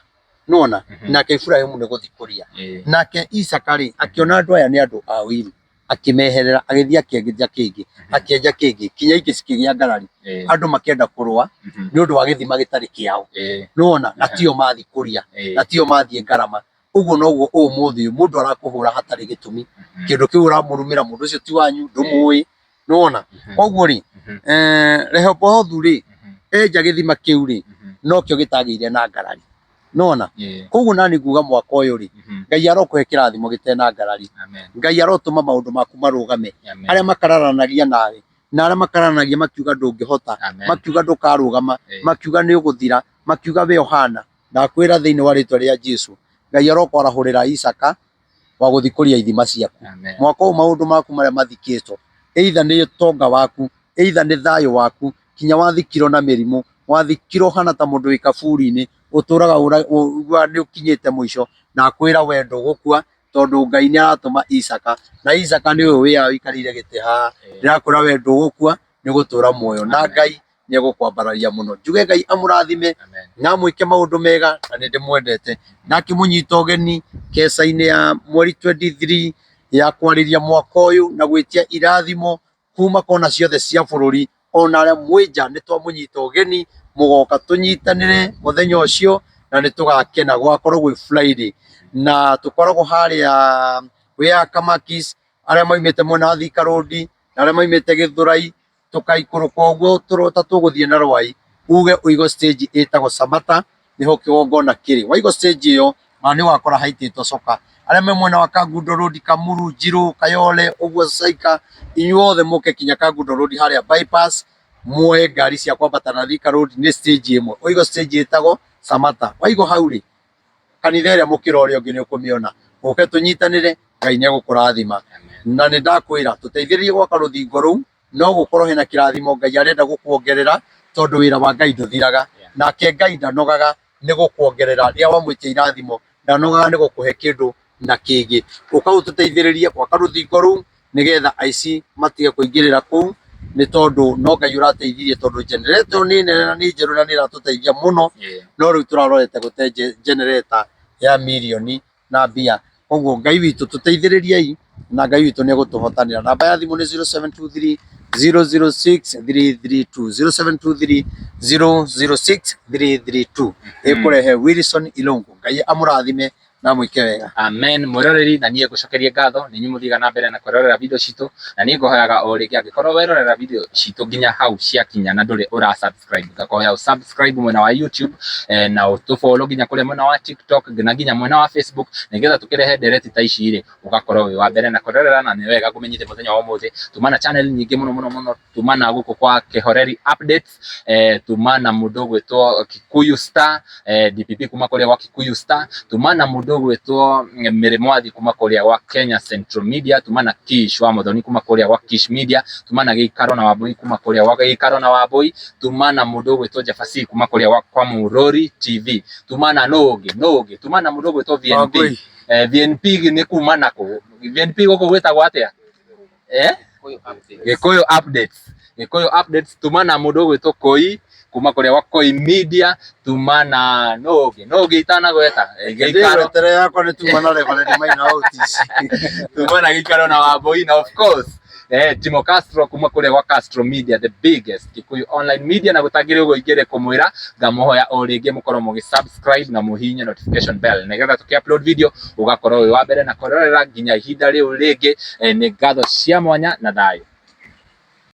nĩwona? Nake Iburahĩmu nĩ gũthikũria. Nake Isaka rĩ, akĩona andũ aya nĩ andũ a ũiru, akĩmeherera agĩthiĩ akĩenja kĩngĩ akĩenja kĩngĩ kinya ingĩ cikĩgĩa ngarari andũ makĩenda kũrũa nĩ ũndũ wa gĩthima gĩtarĩ kĩao nĩwona na tio mathiĩ kũria na tio mathiĩ ngarama ũguo noguo ũmũthĩ ũyũ mũndũ arakũhũra hatarĩ gĩtũmi kĩndũ kĩu ũramũrumĩra mũndũ ũcio ti wanyu ndũmũĩ nĩwona koguo rĩ Rehobothũ rĩ enja gĩthima kĩu rĩ nokĩo gĩtagĩire na ngarari nona koguo nani nguga mwaka ũyũ rĩ Ngai arokũhe kĩrathimo gĩtena ngarari. Ngai arotũma maũndũ maku marũgame. Arĩa makararanagia nawe na arĩa makararanagia makiuga ndũngĩhota, makiuga ndũkarũgama, makiuga nĩ ũgũthira, makiuga we ũhana, ndakwĩra thĩinĩ wa rĩtwa rĩa Jesu, Ngai arokwarahũrĩra Isaka wa gũthikũria ithima ciaku. Mwaka ũyũ maũndũ maku marĩa mathikĩtwo, either nĩ ũtonga waku, either nĩ thayũ waku, kinya wathikirwo na mĩrimũ, wathikirwo ũhana ta mũndũ wĩ kaburi-inĩ, ũtũraga ũiguaga nĩ ũkinyĩte mũico, ndakwĩra we ndũgũkua tondũ Ngai nĩ aratũma Isaka, na Isaka nĩ ũyũ wĩ haha ũikarĩire gĩtĩ haha, ndĩrakwĩra we ndũgũkua, nĩ ũgũtũra muoyo, na Ngai nĩ egũkwambararia mũno. Njuge Ngai amũrathime na amwĩke maũndũ mega, na nĩ ndĩmwendete. Na akĩmũnyita ũgeni keca-inĩ ya mweri 23 ya kwarĩria mwaka ũyũ na gwĩtia irathimo kuma kona ciothe cia bũrũri, ona arĩa mwĩ nja nĩ twamũnyita ũgeni mũgoka tũnyitanĩre mũthenya ũcio na nĩ tũgakena. Gũgakorwo gwĩ Friday na tũkoragwo harĩa wĩ Kamakis, arĩa maumĩte mwena wa Thika Road na arĩa maumĩte Gĩthũrai, tũkaikũrũka ũguo ta tũgũthiĩ na Rwai, uge ũigwo stage ĩtagwo Samata, nĩho kĩgongona kĩrĩ. Waigwo stage ĩyo, ona nĩ ũgakora haitĩtwo coka. Arĩa me mwena wa Kangundo Road, Kamuru, Njirũ, Kayole, ũguo Saika, inyuothe mũke kinya Kangundo Road harĩa bypass, muoe ngari cia kwambata na Thika Road, nĩ stage ĩmwe. Ũigwo stage ĩtagwo Samata. Waigwo hau rĩ, kanitha ĩrĩa mũkĩra ũrĩa ũngĩ nĩ ũkũmĩona. Ũke tũnyitanĩre, Ngai nĩ egũkũrathima. Na nĩ ndakwĩra, tũteithĩrĩrie gwaka rũthingo rũu, no gũkorwo hena kĩrathimo Ngai arenda gũkuongerera, tondũ wĩra wa Ngai ndũthiraga. Nake Ngai ndanogaga nĩ gũkuongerera rĩrĩa wamwĩtia irathimo, ndanogaga nĩ gũkũhe kĩndũ na kĩngĩ. Ũka ũtũteithĩrĩrie gwaka rũthingo rũu, nĩgetha aici matige kũingĩrĩra kũu, nĩ tondũ no Ngai ũrateithirie, tondũ generator nĩ nene na nĩ njerũ na nĩ ĩratũteithia mũno, no rĩu tũrarorete gũte generator ya mirioni na mbia. Koguo Ngai witũ tũteithĩrĩriei na Ngai witũ nĩ egũtũhotanĩra. Namba ya thimũ nĩ 0723 006 332 0723 006 332 ĩkũrehe Wilson Ilungu. Ngai amũrathime na amwĩke wega. Amen mwĩroreri na niĩ ngũcokerie ngatho nĩ inyuĩ mũthiaga na mbere na kwĩrorera video citũ na niĩ ngũhoyaga o rĩngĩ angĩkorwo werorera video citũ nginya hau ciakinya na ndũrĩ ũra subscribe ngakoya ũ subscribe mwena wa YouTube na ũtũ follow nginya kũrĩa mwena wa TikTok na nginya mwena wa Facebook nĩgetha tũkĩrehe ndereti ta ici rĩ ũgakorwo wĩ wa mbere na kwĩrorera na nĩ wega ngũmenyithie mũthenya wa ũmũthĩ tuma na channel nyingĩ mũno mũno mũno tuma na gũkũ kwa Kĩhoreri Updates tuma na mũndũ ũgwĩtwo Kikuyu Star DPP kuma kũrĩa gwa Kikuyu Star tuma na mũndũ ũgwĩtwo Mary Mwathi kuma kũrĩa gwa Kenya Central Media tuma na Kish wa Muthoni kuma kũrĩa gwa Kish Media tuma na Gĩikaro na Wambui kuma kũrĩa gwa Gĩikaro na Wambui tuma na mũndũ ũgwĩtwo Jabasi kuma kũrĩa gwa kwa Mũrori TV tuma na nũ ũngĩ nũ ũngĩ tuma na mũndũ ũgwĩtwo VNP Wambui. VNP nĩ kuma nakũ VNP gũkũ gwĩtagwo atĩa Gĩkũyũ Updates Gĩkũyũ Updates tuma na mũndũ ũgwĩtwo Koi kuma kũrĩa gwa Koi Media tuma na nũ ũngĩ nũ ũngĩ itanagweta Gĩikaro Ndĩgwetere yakwa nĩ tuma na Reverend Maina Otis. tuma na Gĩikaro na Wambui na of course Timo Castro kuma kũrĩa gwa Castro Media the biggest Kikuyu online media na gũtangĩrĩ ũguo ingĩrĩ kũmwĩra ngamũhoya o rĩngĩ mũkorwo mũgĩ subscribe na mũhihinye notification bell nĩgetha tũkĩ upload video ũgakorwo wĩ wa mbere na kwĩrorera nginya ihinda rĩu rĩngĩ nĩ ngatho cia mwanya na thayũ.